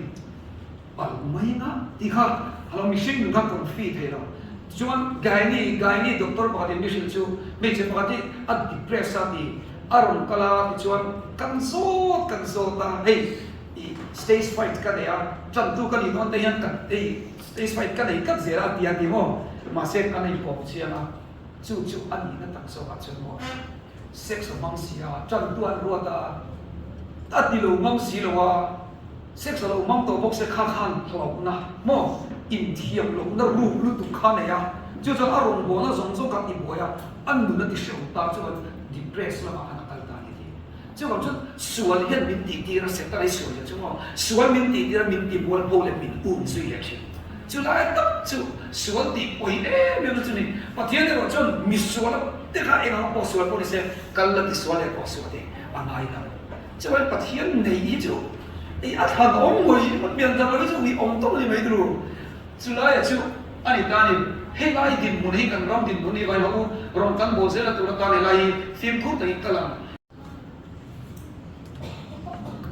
Palh mai nga ti kha a lo mihring nun kha confi thei lo. Tichuan Gynae Gynae doctor pakhat in mihring chu hmeichhe pakhat hi a depress a ti a rawn kal a tichuan kan zawt kan zawt a hei i stage fright ka nei a tantu ka nih dawn te hian ka hei stage fright ka nei tlat zel a ti a ti maw mahse kan inkawm chiang a chu chu a nihna tak zawkah chuan maw sex a hmang si a tantu an ruat a a ti lo ngam si lo a sex a lo hmang tawh bawk se kha khan hlauhna maw inthiam lohna ruk lutuk kha nei a chu chuan a rawngbawlna zawng zawng kha a tibuai a a nun a ti hrehawm ta chuan depress lamah khan a kal ta a ni ti. Chuvang chuan sual hian min tihtir a, Setana hi sual hian chu maw, sual min tihtir a, min tibual pho leh min um zui leh thin. Chu lai tak chu sual tih pawi em em na chu ni. Pathian erawh chuan mi sual te kha eng ang pawh sual pawh ni se, kal la ti sual leh pawh sual te a ngai dang. Chuvangin Pathian nei hi chu ei a thlan awm ngawih ngawt mian dang lo hi chu ui awm tawp a ni mai turu. Chu laia chu a ni ta ni. Hei lai dinhmun hi kan ram dinhmun hi vai ho u, rawn kan bawl zel a tur atan helai hi fimkhur takin kal ang.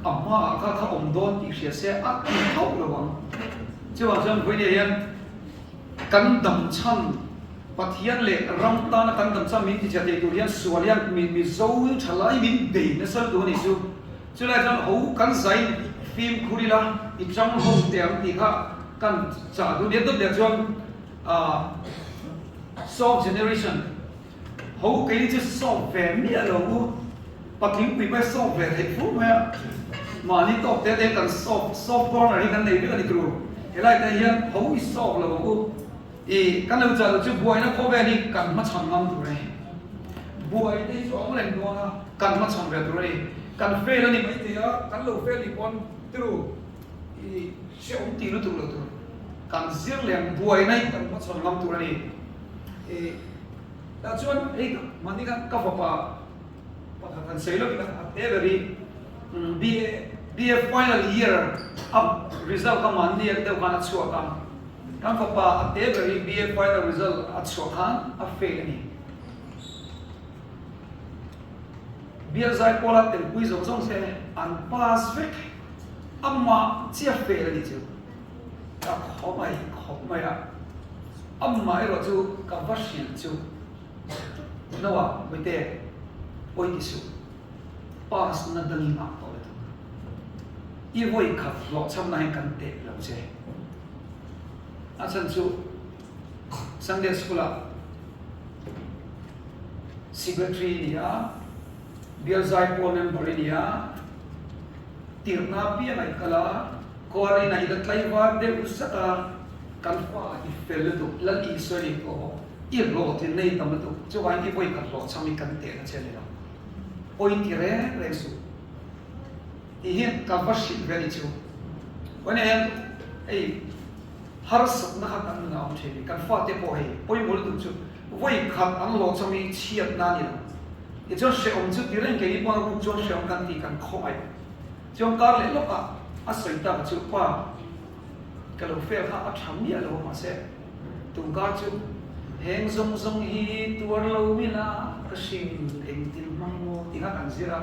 A hmaah kha kha awm dawn tih hria se a ti hauh lo ang. Chuvang chuan vawinia hian kan dam chhan Pathian leh ram tana kan dam chhan min tichhe thei tur hian sual hian mi Mizo thalai min bei nasa lutuk a nih chu. Chulai chuan ho kan zai fimkhur ila i chang ho teh ang tih kha kan chah duh nia dawt leh chuan ah soft generation Ho kei chu sawp ve miah lo u, patling pui pawh sawp ve theih fur mai a, mahni tawk te te kan sawp, soft corner hi kan nei vek a ni turu, helai te hian ho i sawp lo ang u, i kan lo chah loh chu buaina khawvel hi kan hmachhawn ngam tur a ni, buai te hi chu a awm reng dawn a, kan hmachhawn ve tur a ni, kan fail a ni maithei a, kan lo fail nih pawn turu i hrehawm tih lutuk lo tur, kan zir leh ang buaina hi kan hmachhawn ngam tur a ni. I. Tah chuan hei mahni khan ka fapa pakhat han sawi lawk ila a te ber hi BA BA final year a result kha mahni ang deuh khan a chhuak a, kan fapa a te ber hi BA final result a chhuah khan a fail a ni. Bial Zaipawla telpui zawng zawng se an pass vek amah chiah fail a ni chu. Ka khaw mai khawp mai a, amah erawh chu ka va hrilh chu Noah Mawite pawi ti suh, pass na dangin ah tawh lutuk, i vawi khat hlawhchhamna hian kan teh lo che. A chhan chu Sunday School ah Secretary i ni a, Bial Zaipawl member i ni a, tirhna piangah i kal a, Khuarin a ila tlaivar deuh zat a, kan fa i fel lutuk, Lal Isua ni tawh bawk, i hlawhtlin na i tam lutuk, chuvangin i vawi khat hlawhchham hi kan tehna che a ni lo, pawi ti reng reng suh tih hian ka va hrilh ve a ni chu. Vawiinah hian hei harsatna kha kan nunah a awm thin, kan fate pawh hei pawimawh lutuk chu vawi khat an hlawhchham hi chhiatna a ni lo, tichuan hrehawm chu ti reng keini pawn a ruk chuan hrehawm kan tih kan khawngaih. Chuan kar leh lawkah a sawi tak chu pa ka lo fail kha a tha miah lo a mahse tun kar chu heng zawng zawng hi tuar lo mila ka hring engtin hmang maw tih kha kan zir a,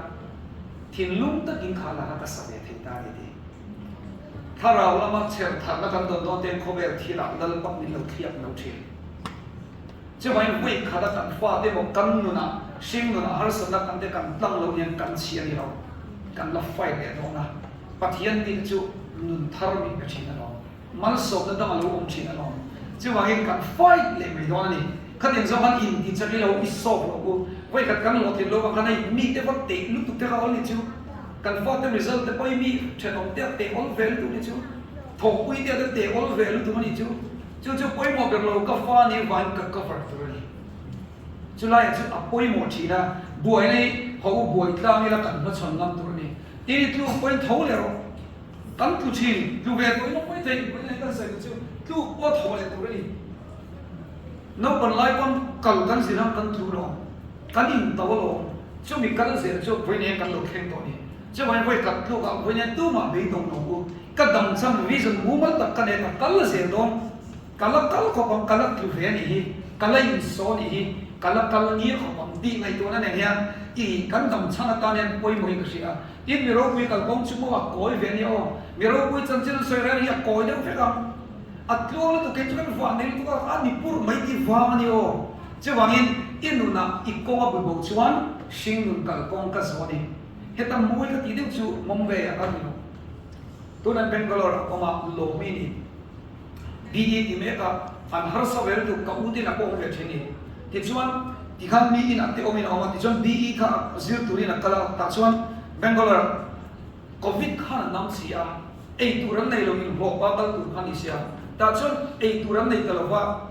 thinlung takin kha la kha ka sa ve thei ta a ni ti. Thlarau lama chher tharna kan dawn dawn ten khawvel thilah Lalpak min lo thliak no thin. Chuvangin vawi khata kan fate emaw kan nunah, hring nunah harsatna kan te kan tlang lo hian kan chhi a ni lo. Kan la fight leh dawn a. Pathian tih chu nun thar min pe thin alawm. Malsawmna dang a lo awm thin alawm. Chuvangin kan fight leh mai dawn a ni. Khatiang zawng khan in ti chak ilo i sawp lo u. Vawikhat kan hlawhtlin lo vang khan hei mite va teh lutuk te kha awl ni chu. Kan fate result te pawh hi mi thenawm te a teh awl ve lutuk ni chu. Thawkpui te a te teh awl ve lutuk a ni chu. Chu chu pawimawh ber lo ka fa nih vangin ka cover tur a ni. Chulaiah chu a pawimawh thin a, buaina hi ho u buai tlang ila kan hmachhawn ngam tur a ni. Tin i tluk pawhin tho leh rawh. Kan tlu thin, tlu ve tawh ila pawi thei, buaina hi kan sawi duh chu tluk pawh tho leh tur a ni. Naupan lai pawn kal kan zir ang kan tlu lo, kan in to alawm, chumi kal zel chu vawiin hian kan lo thleng tawh a ni. Chuvangin vawi khat tluk ah vawiin hian tumah beidawng lo u, ka dam chhan vision mumal tak ka nei ka kal zel dawn, ka la kal khawp ang, ka la tlu ve a nih hi, ka la insaw a nih hi, ka la kal ngir khawp ang tih ngaihtuahna nen hian i kan dam chhan atan hian pawimawh hi ka hria a. Tin, mi ropui kalkawng chu maw a kawi ve a nia aw, mi ropui chanchin an sawi reng hi a kawi deuh vek ang. A tluang lutuk kei chu kan vah nei lutuk a, a ni pur mai tih vang a ni aw. Chuvangin i nunah i kawng a bu bo chuan hringnun kalkawng ka zawh a ni. Heta mawi ka tih deuh chu Mumbai ah ka ni lo. Tunah Bangalore ah awm a, Lawmi ni. BE ti mek a, an harsa ve lutuk ka u tin a pawh awm ve thin ni. Tichuan tikhan mi inah te awmin a awm a, tichuan BE kha zir turin a kal a, tah chuan Bangalore ah Covid khan an nam si a, ei tur an nei lo inhlawh pa kal tur kha ni sia, tah chuan ei tur an nei ta lo va,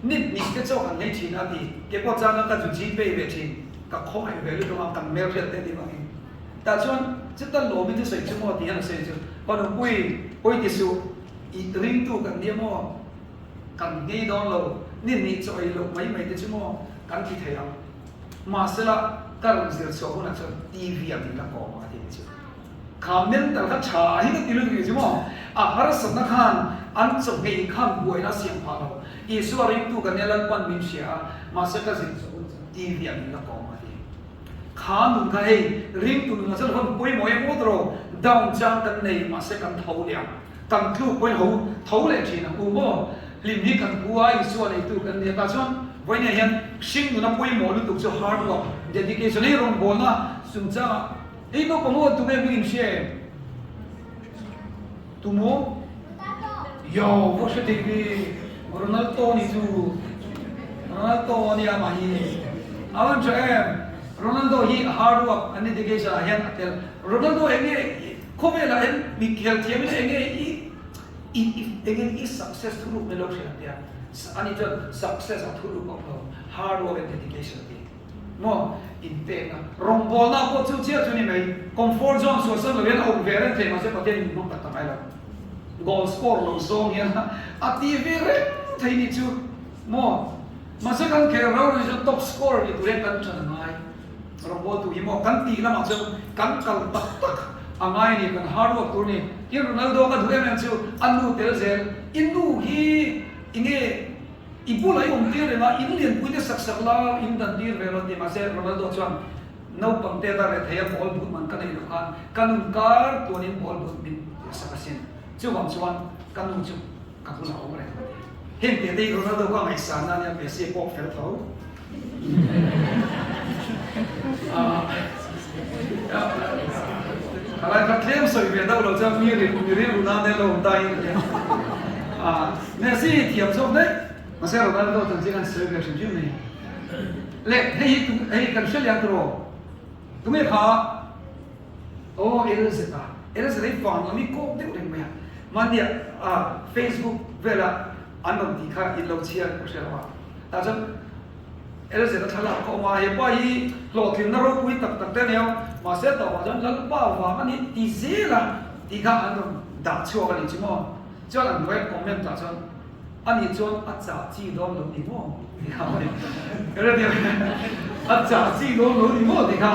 nit nih te chawk an nei thin a ti, ke pawh chang a ka zu Gpay ve thin, ka khawngaih ve lutuk a, kan hmelhriat te ti vangin. Tah chuan chuta lawmin chu sawi chu maw ti hian a sawi chu, Panupui, pawi ti suh, i ringtu kan nia maw, kan ngei dawn lo, nit nih chaw ei loh mai mai te chu maw kan ti thei ang. Mahsela, ka rawn zir chhuah hunah chuan TV ah min la kawm a ti chu. Kha mental kha tha hi ka ti lutuk ni chu maw? A harsatna khan an chawhmeh khan buaina a siam phah lo. Isua ringtu kan nia Lalpan min hria a, mahse ka zir chhuah hunah chuan TV ah min la kawm a ti. Kha nun kha hei ringtu nunah chuan hun pawimawh em awt rawh, down chang kan nei mahse kan tho leh ang. Kan tluk pawhin ho tho leh thin ang u maw? Hlim hi kan pu a, Isua neitu kan nia tah chuan vawiinah hian hring nuna pawimawh lutuk chu hard work, dedication hei rawngbawlna chungchangah hei naupang ho an tum em in hria em? Tumaw? Yo, va hre thei ve, Ronaldo ni chu, Ronaldo a nia mah hi, a van tha em? Ronaldo hi hard work and dedication ah hian a tel, Ronaldo eng nge Khawvelah hian mi khel thiam in enge i i enge i success thu ruk mai lo hria tia ani chuan success a thu ruk awm lo hard work and dedication a ti maw inpekna rawngbawlna pawh chu chiah chu ni mai comfort zone suahsan lo hian a awm ve reng thei mahse Pathian in hmang tak tak ngai lo goal score lo zawng hian a ti ve reng thei ni chu maw mahse kan khel rau rau chu top scorer ni tur hian kan than a ngai. Rawngbawltu hi maw kan tih lamah chuan kan kal tak tak a ngai a ni, kan hard work tur a ni. Tin Ronaldo ka duh em em chu a nu tel zel, i nu hi enge i bulah i awm tir reng a, in lianpui te sak sak la in dan tir ve lo ti mahse Ronaldo chuan naupang te ta rethei a ball but man ka neih loh khan ka nun kar tuanin ball but min sak asin, chuvang chuan ka nu chu ka bulah a awm reng a ti. Heng te te hi Ronaldo ka ngaihsan na ania Messi pawh fel tho. Khalai kha tlem sawi ve deuh lo chuan mi ri mi rilru nan te lo awm ta in ania. Messi hi thiam zawk daih mahse Ronaldo chanchin an sawi ve hrim hrim mai. Le hei hi hei kan hre lian tawh tunge kha aw LZ a LZ hi van lam hi kawk deuh reng mai a mahnia Facebook vela an rawn tih kha in lo chhiar ka hre lo a. Tah chuan LZ a thlalak ka awm a, hepa hi hlawhtlinna ropui tak tak te a ni a, mahse a tawpah chuan Lalpa vang a ni ti zel a tih kha an rawn dah chhuak a ni chu maw? Chuan an hnuaia comment ah chuan ani chuan a chah chi dawn lo ni maw tih kha a ni. A chah chi dawn lo ni maw tih kha.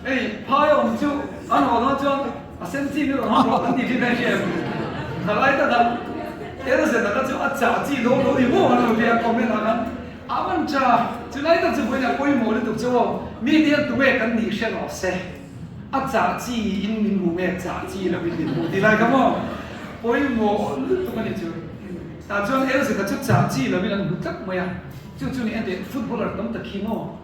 Hei phai a awm chu an haw dawn chuan A sen chi ni rawn hawk an ti thin a hriat. Thalai tak a LZ a kha chu a chah chi dawn lo ni maw an lo ti a comment ah khan a man tha. Chulai tak chu vawiin a pawimawh lutuk chu aw mi te hian tunge kan nih hre rawh se. A chah chi in min hmu nge chah chi lo in min hmu ti lai kha maw pawimawh lutuk a ni chu. Tah chuan LZ a chu chah chi lo in an hmu tlat mai a. Chu chu ni enteh footballer tam tak hi maw.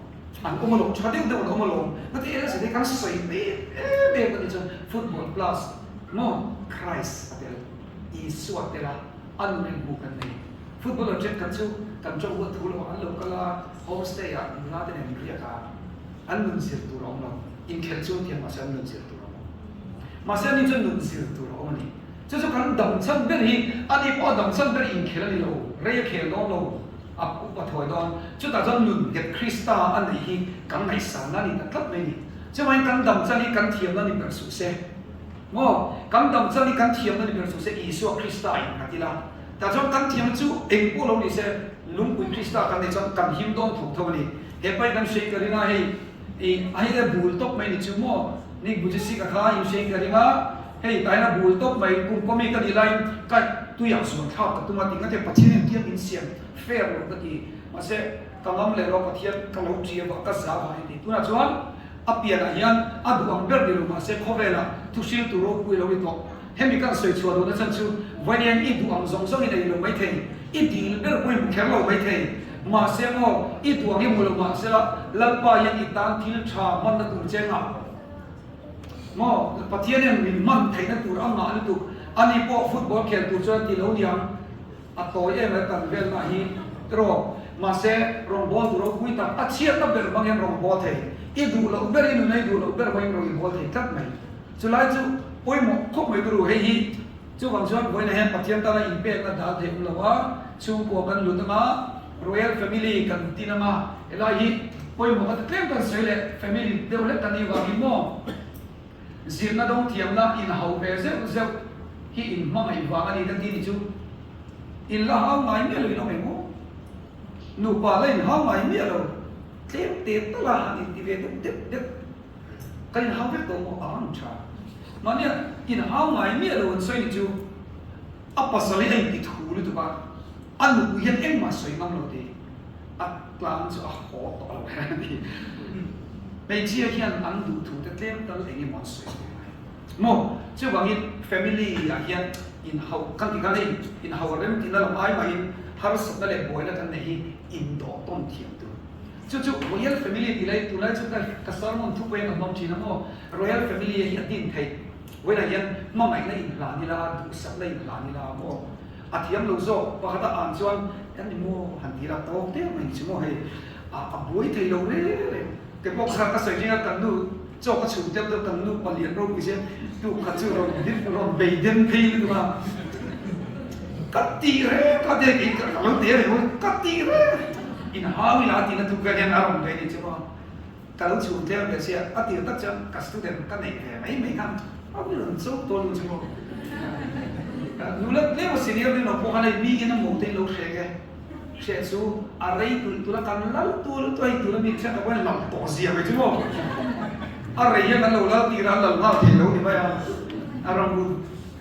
An awm alawm, tha deuh deuh an awm alawm. Heti eng zet hi kan sawi em em em a ni chuan football plus maw Christ a tel, Isua a tel a, a nun en hmuh kan nei. Footballer thenkhat chu kan tawng huat thu lo an lo kal a, homestay ah nula te nen riak a, an nun zir tur a awm lo. Inkhelh chu an thiam mahse an nun zir tur a awm. Mahse ani chuan nun zir tur a awm a ni. Chu chu kan dam chhan ber hi ani pawh a dam chhan ber inkhelh a ni lo, rei a khel dawn lo, a upa thuai dawn. Chutah chuan nun nghet Krista a neih hi kan ngaihsanna a ni ta tlat mai a ni. Chuvangin kan dam chhan hi kan thiamna ni ber suh se. Maw? Kan dam chhan hi kan thiamna ni ber suh se, Isua Krista in ka ti la. Tah chuan kan thiamna chu eng pawh lo ni se, lungpui Krista kan neih chuan kan him dawn tho tho a ni. He pai kan hriain ka ring a, hei i a hei a bul tawp mai ni chu maw? Nick Bujicic a kha in hriain ka ring a, hei tah hian a bul tawp mai, kum kawmi ka nih laiin ka tuiah zuan thlak ka tum a ti ngate Pathian hian tiang in siam fair lo ka ti. Mahse, ka ngam leh lo a Pathian ka lo ṭi avah ka za vah a ni ti. Tunah chuan A pianah hian a duh ang ber ni lo mahse khawvelah thu hriltu ropui lo ni tawh. Hemi kan sawi chhuah duhna chhan chu vawiin i duh ang zawng zawngin ei lo maithei, i dil ber pawh i hmu kher lo maithei. Mahse maw, i duh ang i hmu lo mahse la Lalpa hian i tan thil tha hmanna tur che ngah maw? Pathian hian min hman theihna tur a ngah lutuk. Ani pawh football khel tur chuan ti lo niang. A tawi em a kan velna hi tiraw? Mahse, rawngbâwl tur ropui tak, a chhiatna ber hmang hian rawngbâwl thei. I duh loh ber, i nuna i duh loh ber hmangin rawn inbawl thei tlat mai. Chulai chu pawimawh khawp mai turu hei hi. Chuvang chuan vawiinah hian Pathian tana inpekna dal thei awm lo a, chhungkua kan lut anga, Royal Family kan tin anga, helai hi pawimawh ka ti tlem kan sawi leh family deuh hlek kan nih vangin maw? Zirna dawng thiamna inhau ve zeuh zeuh hi in hmangaih vang a ni kan ti ni chu. In la hau ngai miah lo in awm eng maw? Nupa la in hau ngai miah lo, tlem te tal a han inti ve deuh deuh deuh. Kan in hau vek tawh maw? A ang tha. Mahnia in hau ngai miah lo an sawi ni chu a pasal hi a inti thu lutuk a, a nupui hian engmah sawi ngam lo ti. A tlang chu a haw tawh lo kher a ni. Hmeichhia hian an duh thu te tlem tal eng emaw an sawi ve ngai maw? Chuvangin family ah hian inhauh kan ti khan hei inhauh a rem tihna lam ai mahin harsatna leh buaina kan neih hi indawh tawn thiam tur. Chu chu Royal family tih lai tunlai chu ka sermon thu pawhin ka hmang thin a maw? Royal family hi a din theih. Vawiinah hian hmangaihna inhlan ila, duhsakna inhlan ila maw? A thiam lo zawk pakhat a an chuan kan ni maw han ti la tawk deuh mai chu maw hei a a buai thei lo reng reng te pawh kha ka sawi thin a kan nu chaw ka chhum deuh deuh kan nu palian ropui sia tu khat chu rawn din rawn bei den phei lutuk a ka ti reng kha te kei ka lo ti a ni maw ka ti reng in hau ila a tihna tuk vel hian a rawn bei ni chu maw ka lo chhum tlem ve sia a tir tak chuan ka student ka neih ve mai mai khan a rawn cho tawn lo chu maw nula tlem a senior nen lo pawh khan hei mi in a mo te in lo hre nge hre chu a rei tulh tulh a kan lal tul tu hei tuna mi hriat tak pawhin lal tawh zia mai chu maw a rei hian kan lo lal tir a an lal nghal thei lo ni mai a a ram ru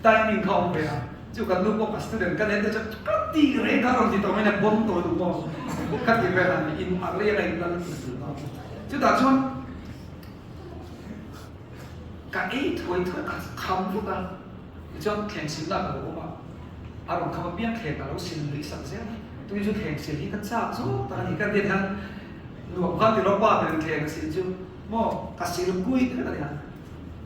timing kha a awm ve a chu kan nu pawh ka student ka nen te chuan ka ti reng kha a rawn ti tawh mai na bawm tawh duh maw ka ti vel a in a rei a in lal tulh tulh a chutah chuan Ka ei thuai thuai ka kham vut a, tichuan thleng silna ka lo awm a, a rawn kham apiang thleng ka lo sil luih sak zel a, tui chu thleng sil hi ka chak zawk tak a ni, ka nen hian nuam khan tiraw pa ber in thleng a sil chu maw ka sil kui vek a nia,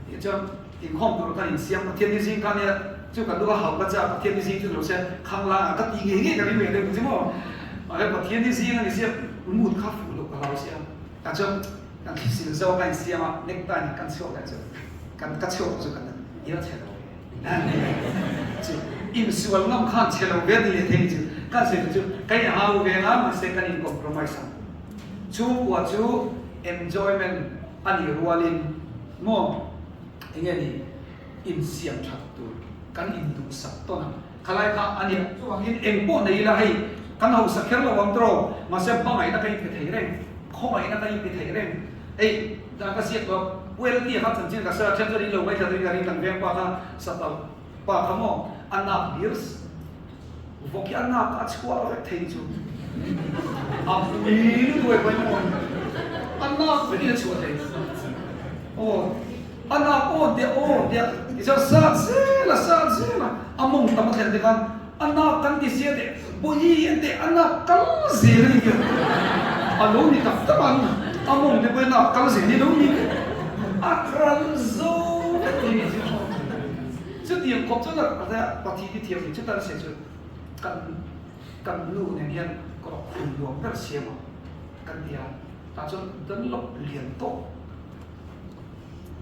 tichuan inkhawm tur khan insiam Pathian ni zing kha nia chu ka lu a hau ka chak Pathian ni zing chu lo se khanglang ah ka ti ngei ngei ka ring ve deuh chu maw, mahse Pathian ni zing a ni sia mood kha fuh loh ka hlau sia, ta chuan. Kan thlisil zawk a insiam a, necktie nen kan chhuak leh chu kan ka chhuak chu kan ila chhe lo ve chu insual ngam khan chhe lo ve ti leh thei chu kan sawi chu ka in hau ve nga mahse kan in compromise ang chhungkua chu enjoyment a nih rualin maw enge ni insiam that tur kan induhsak tawn ang khalai kha a nia chuvangin engpawh nei ila hei kan hausa kher lo ang tawrh mahse hmangaihna ka inpe thei reng. Khawngaihna ka inpe thei reng. Hei, dan ka ziak tawh, Pu Eltia kha chanchin ka sawi a, then chuan in lo ngaithla tuin ka ring kan veng pa kha satal pa kha maw a nak hlir vawk hi a nak a chhuah vek thei chu a pui lutuk e pawimawh a nak vekin a chhuah thei aw a nak awn te awn te tichuan sat zel a sat zel a a mawng tam a thlen te khan A nak kan ti sia teh, Bawihi en teh a nak kal zel a ni tih a lo ni tak tak ang, a mawng te pawh a nak kal zel hi lo ni teh, a ral zo vek thei ni chu. Chutiang khawp chuan a Pathian hi thiam ni chu tan se chu kan. Kan nu nen hian ka rawh khum nuam ber siam ang kan ti a, tah chuan Dunlop lian tawk,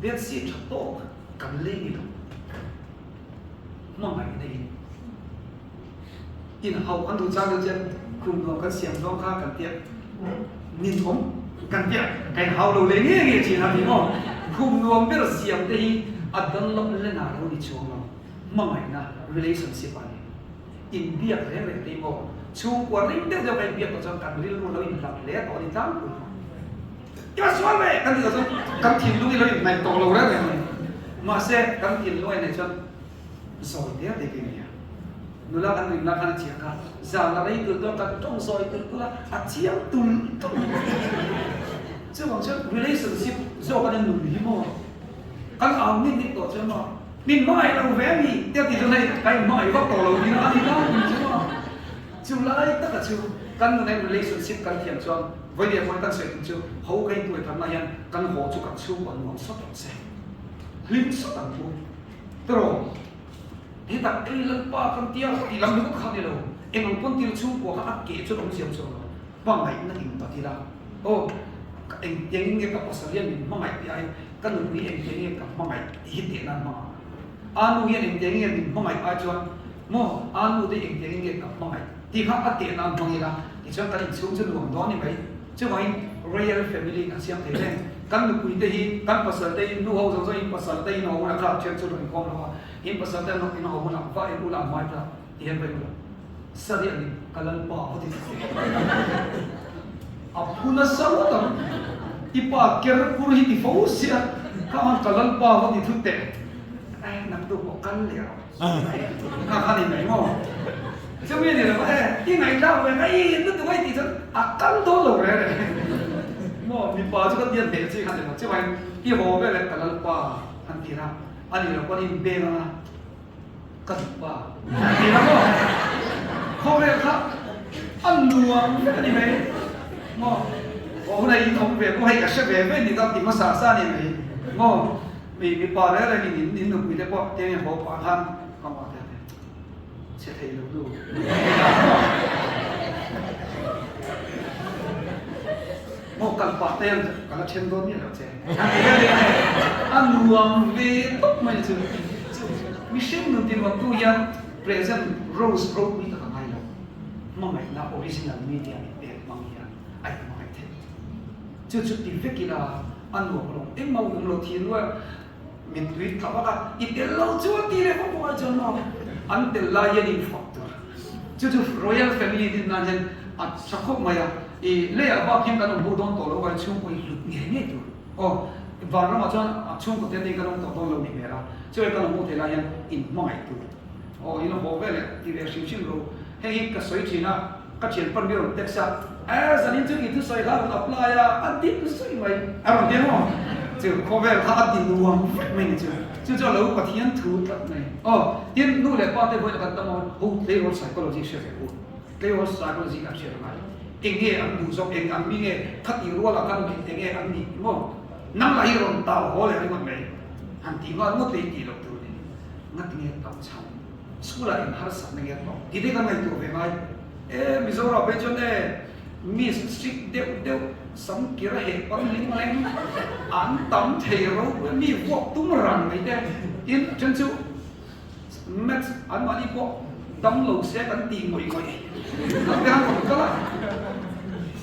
bedsheet tha tawk kan lei ni lo. Hmangaihna in inhauh an duh chang deuh chuan khum nuam kan siam zawng kha kan tia ninawm kan tia ka inhau lo leh nge nge thin a ni maw? Khum nuam ber siam te hi a Dunlop len ah lo ni chuang lo, hmangaihna relationship ah ni. Inbiak reng reng te maw? Chhungkua ring deuh deuh ka inbiak tawh chuan kan rilru lo inhlat hle tawh a ni tlangpui. I va sual ve! Kan tih tawh chuan kan thinlung hi lo inhnaih tawh lo reng reng a ni. Mahse, kan thinlung a inhnaih chuan zawi te te ke nia. Nula kan rinna khan a chiang kha. Zan a rei tulh dawn kan tawng zawi tulh tulh a, a chiang tulh tulh. Chuvang chuan relationship zawk a nen nun hi maw? Kan au nit nit tawh chuan maw? Min hmangaih lo ve a ni tia tih chuan hei ka inhmangaih vak tawh lo tihna a ni lai ni chu maw? Chu lai taka chu kan nuna relationship kan thiam chuan vawiin pawhin kan sawi tum chu ho ka intuai tharna hian kan haw chu kan chhungkaw nuam sawt ang che, hlim sawt ang chu tiraw? Hetak ei Lalpa kan tia tih lam ringawt kha a ni lo, eng ang pawn thil chhungkua kha a keh chuan awmzia awm chuang lo, hmangaihna inpat ila aw eng eng nge ka pasal hian min hmangaih tih aiin ka nupui eng eng nge ka hmangaih tih hi teh nan hmang ang. A nu hian eng eng nge min hmangaih ai chuan maw a nu te eng eng nge ka hmangaih tih kha a teh nan hmang ila tichuan kan inchhung chu nuam dawn ni mai. Chuvangin Royal Family kan siam thei reng. Kan nupui te hi kan pasal te hi nu ho zawng zawng in pasal te in ho hunah kha thian chu rawn inkhawm lo a, in pasal te in ho hunah va en ula hmai kha ti hian va en ula. Sariah nih ka Lalpa va ti thei. A phu nasa ngawt ang. I pa ker kur hi ti fo sia, kha han ka Lalpa va ti thut teh. Eh, nak tu pawh kal leh rawh. Kha kha ni mai maw? Chumi ni lo e, i ngaihthlak ve ka i lutuk a i tih chuan a kal dawn lo reng reng. Maw, mipa chu ka tian hneh chi kha ni lo. Chuvangin i haw veleh ka Lalpa han ti ra, a ni lo pawn in beng anga. Ka duh pa ti la maw? Khawvel kha a nuam vek a ni mai maw? Aw hunah in awm ve pawh hei ka hre ve ve ni ta ti hmasa sa a ni mai maw? Mi mipa reng reng in in nupui te pawh tiang in haw pah khan ka mah te chhe thei lo nu maw kal pah te ka la then dawn miah lo che. A nuam ve tawp mai chu. Mihring nun tinuamtu hian present rose ropui tak a ngai lo. Hmangaihna original media min pek hmang hian a inhmangaih theih. Chu chu ti vek ila a nuam lo. Engmah awm lo thin luai mittui tla vak a, i tel lo chuan tih leh vak vak ai chuan maw an tel lai hian infak tur. Chu chu royal family din nan hian a tha khawp mai a. I leiah bak hian kan awm ho dawn tawh lo vai chhungkaw i hlut ngei ngei tur. Aw, vanramah chuan a chhungkaw te nen kan awm tawh dawn lo ni hmel a, chuai kan awm ho thei lai hian in hmangaih tur. Aw, in haw vel eh ti ve hrim hrim ro. Hei hi ka sawi thin a, ka thian pan mi rawn text a, eh zanin chu i thusawi kha a rawn apply a, a dip zuih mai. A rawn ti a maw? Chu khawvel kha a ti nuam vek mai ni chu. Chu chu a lo Pathian thu tlat mai. Aw, tin nu leh pa te vawiin kan tam a, ho tleirawl psychology hria ve u. Tleirawl psychology kan hriat angai. Eng nge an duh zawk, eng an mi nge, khati rualah khan mi eng nge an nih maw? Nang lah hi rawn tau haw leh ringawt mai. Han tih nghal ngawt leh i tih loh tur ni. Ngati nge tau chhan? School ah eng harsatna nge tawh? Ti te kan ngaihtuah ve ngai. E, Mizoram phei chuan e, Miss strict deuh deuh, sam kir a heh pang ling leng, an tam thei ropui a, mi vuak tum ran mai te. Tin, a then chu Maths anmahni pawh dam lo se kan tih ngawih ngawih ang te han rawn kal a,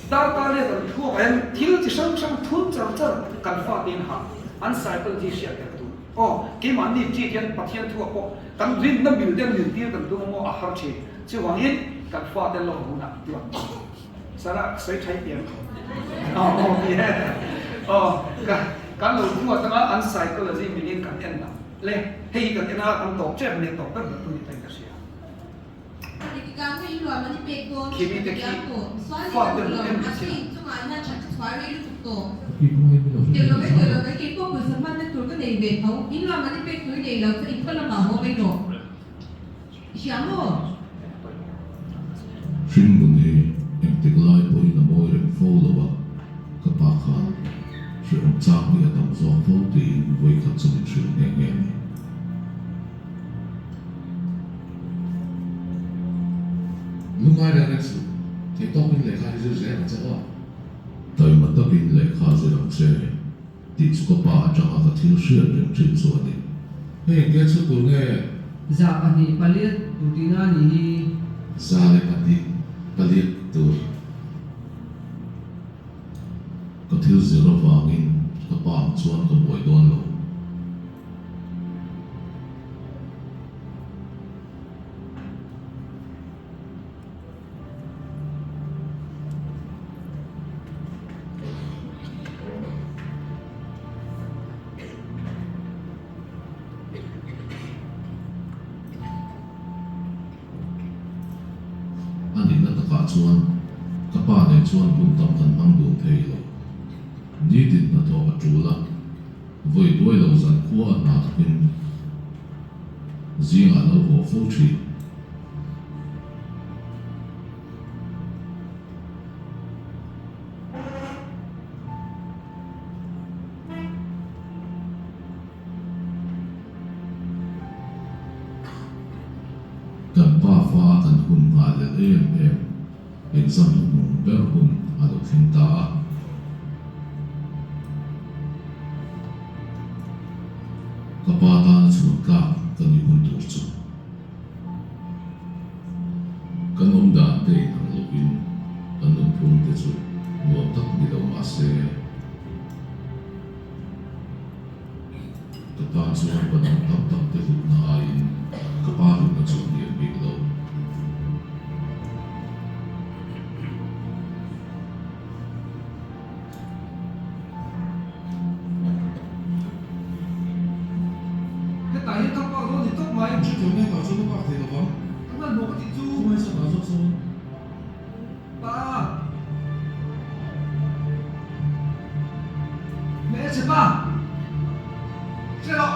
darkar leh kan thuak ah hian thil chi hrang hrang thun char char kan fate in ha an psychology hriat tel tur. Aw, keimahni ṭit hian Pathian thuah pawh kan rinna mil te mil tir kan tum a maw a har ṭhin. Chuvangin kan fate lawm hunah tuah Sarah sawi ṭhai piang aw aw ti e aw kan lo thuah tanga an psychology milin kan en ang. Le, hei hi kan en a, kan tawp ṭep nia tawp ber ber tu ni ta in ka hria. Khi mite khi fa te lu em ni chiah. Hringnun hi engtik lai pawhin a mawi reng fo lo a, ka pa khan hrehawm chang hi a tam zawk fo tiin vawikhat chu min hrilh nghe nghe a ni. Lungai reng reng. bawkin lehkha hi zir zel ang che aw. Taima takin lehkha zir ang che tih chu ka pa atanga ka thil hriat reng thin chu a ni. Hei engtia chhut tur nge? 200 paliat tur tihna a nih hi. 102 paliat tur. Ka thil zir avangin ka pa ang chuan ka buai dawn lo. A nihna takah chuan ka pa nen chuan hun tam kan hmang dun thei lo. Nitin hnathawh a tul a. Vawi duai lo zan khua a hna thawkin zingah lo haw fo thin. Kan pa fa a kan hun nghah leh em em exam hnuhnung ber hun a lo thleng ta a. Ka pa tana chhuan tlak ka nih hun tur chu kan awm dan te inang lovin kan nunphung te chu nuam tak ni lo mah se ka tan chuan pa dang tam tak te hlutna aiin ka pa hlutna chu a hniam bik lo. Hetah hian ka park dawn ni tawp mai. Chutiang mek ah chuan ka park thei lo vang. Ka hmanhmawh ka tih chu. Khawmai sat ah zawk sawn. Pa. Hmelchhe pa. Hre rawh.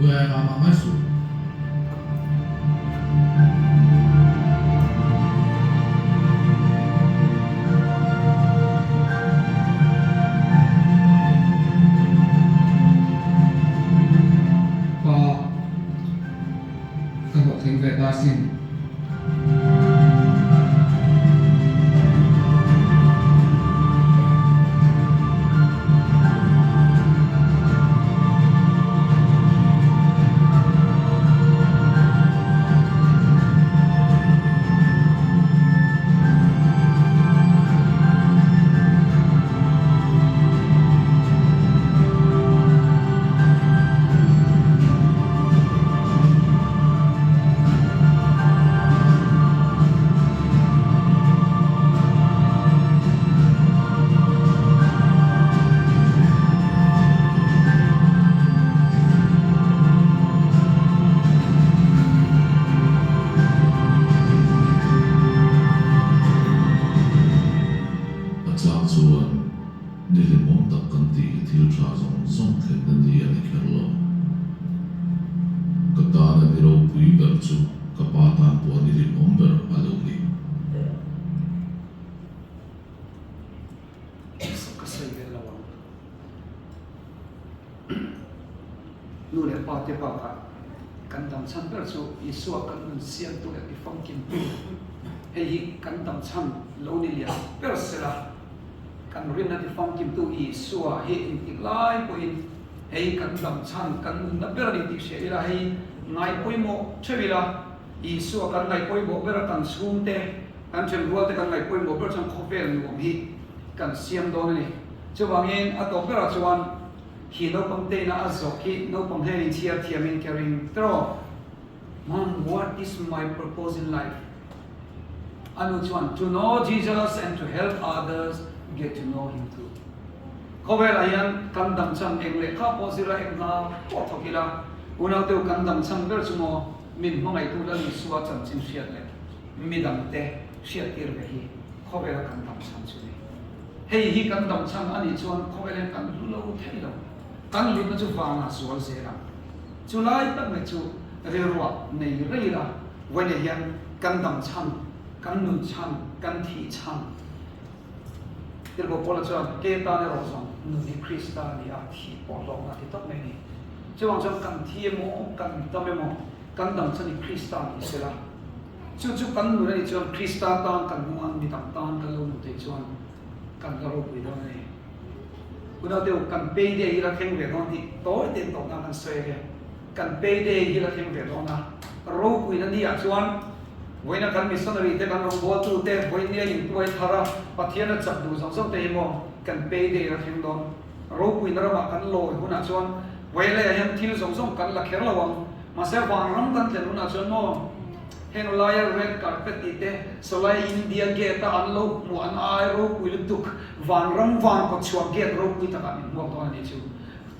Buai a mah ngai suh. Pa. Ka hlawhtling ve ta sin. A chang chuan Ni hlimawm tak kan tih hi thil tha zawng zawng thlenna ni a ni kher lo. Ka tana ni ropui ber chu ka pa tan pawh ni hlimawm ber a lo ni. Ka sawi ve lo ang. Nu leh pa te bakah kan dam chhan ber chu Isua kan nun siamtu leh tifamkimtu hei hi kan dam chhan lo ni lian ber sela kan rinna tifamkimtu Isua hi engtik lai pawhin hei kan dam chhan kan nunna ber a ni tih hria ila hei ngai pawimawh theuh ila Isua kan ngaih pawimawh ber a kan chhungte kan thenrual te kan ngaih pawimawh ber chuan khawvel nuam hi kan siam dawn a ni. Chuvangin a tawp berah chuan khi naupang te ina a zawk hi naupang hian in chhiar thiam in ka ring tawk. Mom, what is my purpose in life? A nu chuan to know Jesus and to help others get to know him too. Khawvelah hian kan dam chhan eng lehkha pawh zir a eng hna pawh thawk ila, unauteu kan dam chhan ber chu maw min hmangaihtu Lal Isua chanchin hriat leh midangte hriattir ve hi khawvela kan dam chhan chu ni. Hei hi kan dam chhan a nih chuan khawvel hian kan hlu lo thei lo. Kan hlutna chu vangah zual zel ang. Chu lai tak mai chu rilruah nei rei la, vawiinah hian kan dam chhan, kan nun chhan. Kan thih chhan. Tirhkoh Paula chuan, Ke tan erawh zawng nun hi Krista a ni a, thih pawh hlawkna a ti tawp mai a ni. Chuvang chuan kan thi emaw, kan dam emaw, kan dam chuan i Krista ni sela. Chu chu kan nun a nih chuan Krista tan kan nung a, midang tan kan lo nun theih chuan kan la ropui dawn a ni. Unau deuh, kan payday hi la thleng ve dawn tih tawi tein tawhna kan sawi ania. Kan payday hi la thleng ve dawn a, ropuina ni ah chuan vawiina kan missionary te, kan rawngbawltu te, vawinia intuai thar a, Pathian a chak duh zawng zawng te hi maw kan payday la thleng dawn. Ropuina ramah kan lawi hunah chuan vawialaiah hian thil zawng zawng kan la kher lo ang. Mahse vanram kan thlen hunah chuan maw heng laia red carpet tih te, sawlai India gate a an lo hmuh an ai ropui lutuk, vanram van kawtchhuah gate ropui takah min hmuak dawn a nih chu.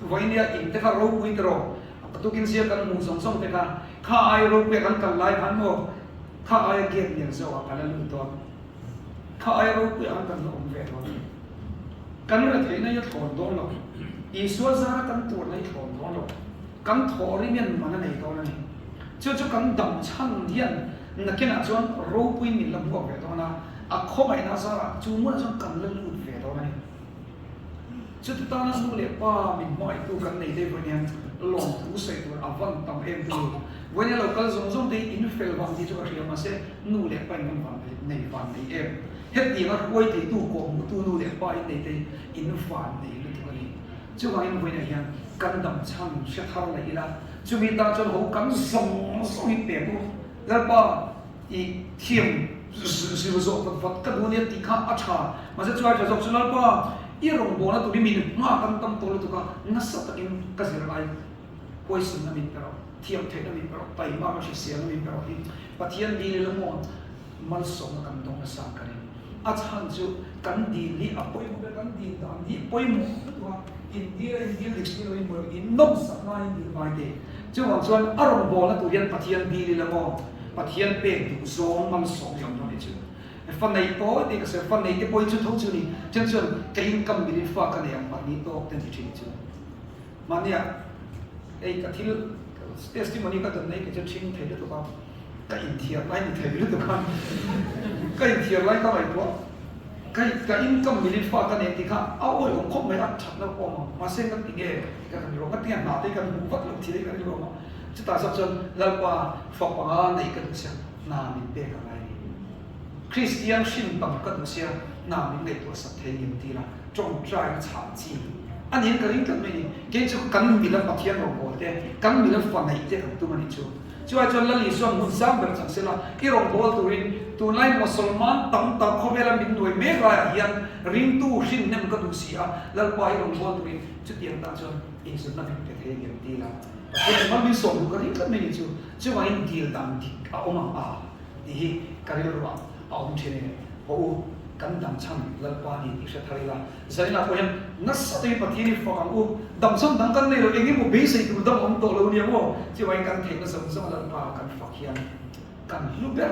Vawinia in te kha ropui te rawh, a tukin zia kan hmuh zawng zawng te kha, kha ai ropuia kan kal lai khan maw, kha aia gate lian zawk ah kan la lut dawn, kha aia ropuia khan kan la awm ve dawn. Kan retheihna hi a thlawn dawn lo, Isua zara kan tuarna hi thlawn dawn lo, kan thawh rim hian man a nei dawn a ni. Chu chu kan dam chhan hian nakinah chuan ropuiin min la hmuak ve dawn a, a khawngaihna zarah chu hmunah chuan kan la lut ve dawn a ni. Chuti tana nu leh pa min hmangaihtu kan nei deuh hian lawmthu sawi tur a van tam em tu. Vawiin lo kal zawng zawng te hi in fel vang tih chu ka hria mahse nu leh pa in van van nei van nei em. Hetianga hruai theitu kawhhmuhtu nu leh pa in nei te hi in van nei lutuk a ni. Chuvangin vawiinah hian kan dam chhan hre thar leh ila chumi tan chuan ho kan zawng zawng hi pek u. Lalpa i thiam zir zawh vat vat ka duh ania tih kha a tha. Mahse chuai tha zawk chu Lalpa i rawngbawlna tur hi min hma kan tam tawh lutuk a, nasa takin ka zir lai huaisanna min pe rawh, thiam theihna min pe rawh, taima ka hriselna min pe rawh hi Pathian dil ila maw malsawmna kan dawng nasa ang ka ring. A chhan chu kan dil hi a pawimawh ber, kan dil dan hi a pawimawh lutuk a, in dil a in dil dik si loin maw in nawmsak ngai in dil ngai te. Chuvang chuan a rawngbawlna tur hian Pathian dil ila maw Pathian pek duh zawng malsawm hi a awm dawn anih chu. Fa nei tawi tih ka sawi a, fa nei te pawh hi chu tho chu ni. Chen chuan ka income milin fa ka nei ang pahnih tawk te an ti thin chu. Mahnia hei ka thil testimony ka dawn nei kei chu thing thei lutuk a, ka inthiar lai ni thei lutuk a, ka inthiar lai ka ngaihtuah ka ka income milin fa ka nei tih kha a awihawm khawp mai a, that na pawh a awm ang. Mahse nga ti nge ka kan rawng, nga ti nge hna te hi kan hmuh vat loh thil hi kan rilru a. Chutah zawk chuan Lalpa fa panga neih ka duh sia, hna min pek a ngai a ni. Kristian hrim tam ka duh sia, hna min ngaihtuah sak thei ngem ti la, tawngtai na chhah chi a niin ka ring tlat mai a ni. Kei chu kan mila Pathian rawngbâwl te, kan mila fa neih te kan tum a nih chu. Chuai chuan Lal Isuan hmun sang ber chang sela, i rawngbâwl turin tunlai Mosolman tam tak khawvela min nuai mek laiah hian ringtu hrin hnem ka duh si a, Lalpa i rawngbâwl turin chutiang tan chuan inzutna min pe thei ngem ti la. Pathian engmah min sawm duh ka ring tlat mai ni chu, chuvangin dil dan dik a awm ang a tih hi ka rilruah a awm thin e. Haw u, kan dam chhan Lalpa ni tih hre thar ila, zaninah pawh hian nasa takin Pathian hi fak ang u, dam chhan dang kan nei lo, eng emaw beisei tur dang a awm tawh lo nia maw, chuvangin kan theihna zawng zawng Lalpa kan fak hian kan hlu ber,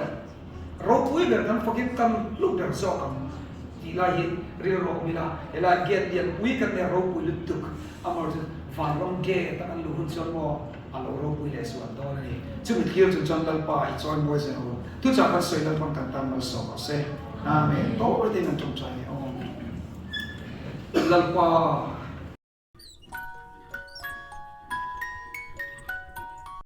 ropui ber kan fakin kan hlu ber zawk ang tih lai hi rilru a awm ila, helai gate lianpui kan nia ropui lutuk Amor chu vanram gate a kan luh hun chuan maw a lo ropui leh zual dawn a ni. Chumi thlir chung chuan Lalpa i chawi mawi zel u. Thuchah kan sawi Lalpan kan tan malsawm rawh se. Amen. Tawi te in an tawngtai leh awm. Lalpa.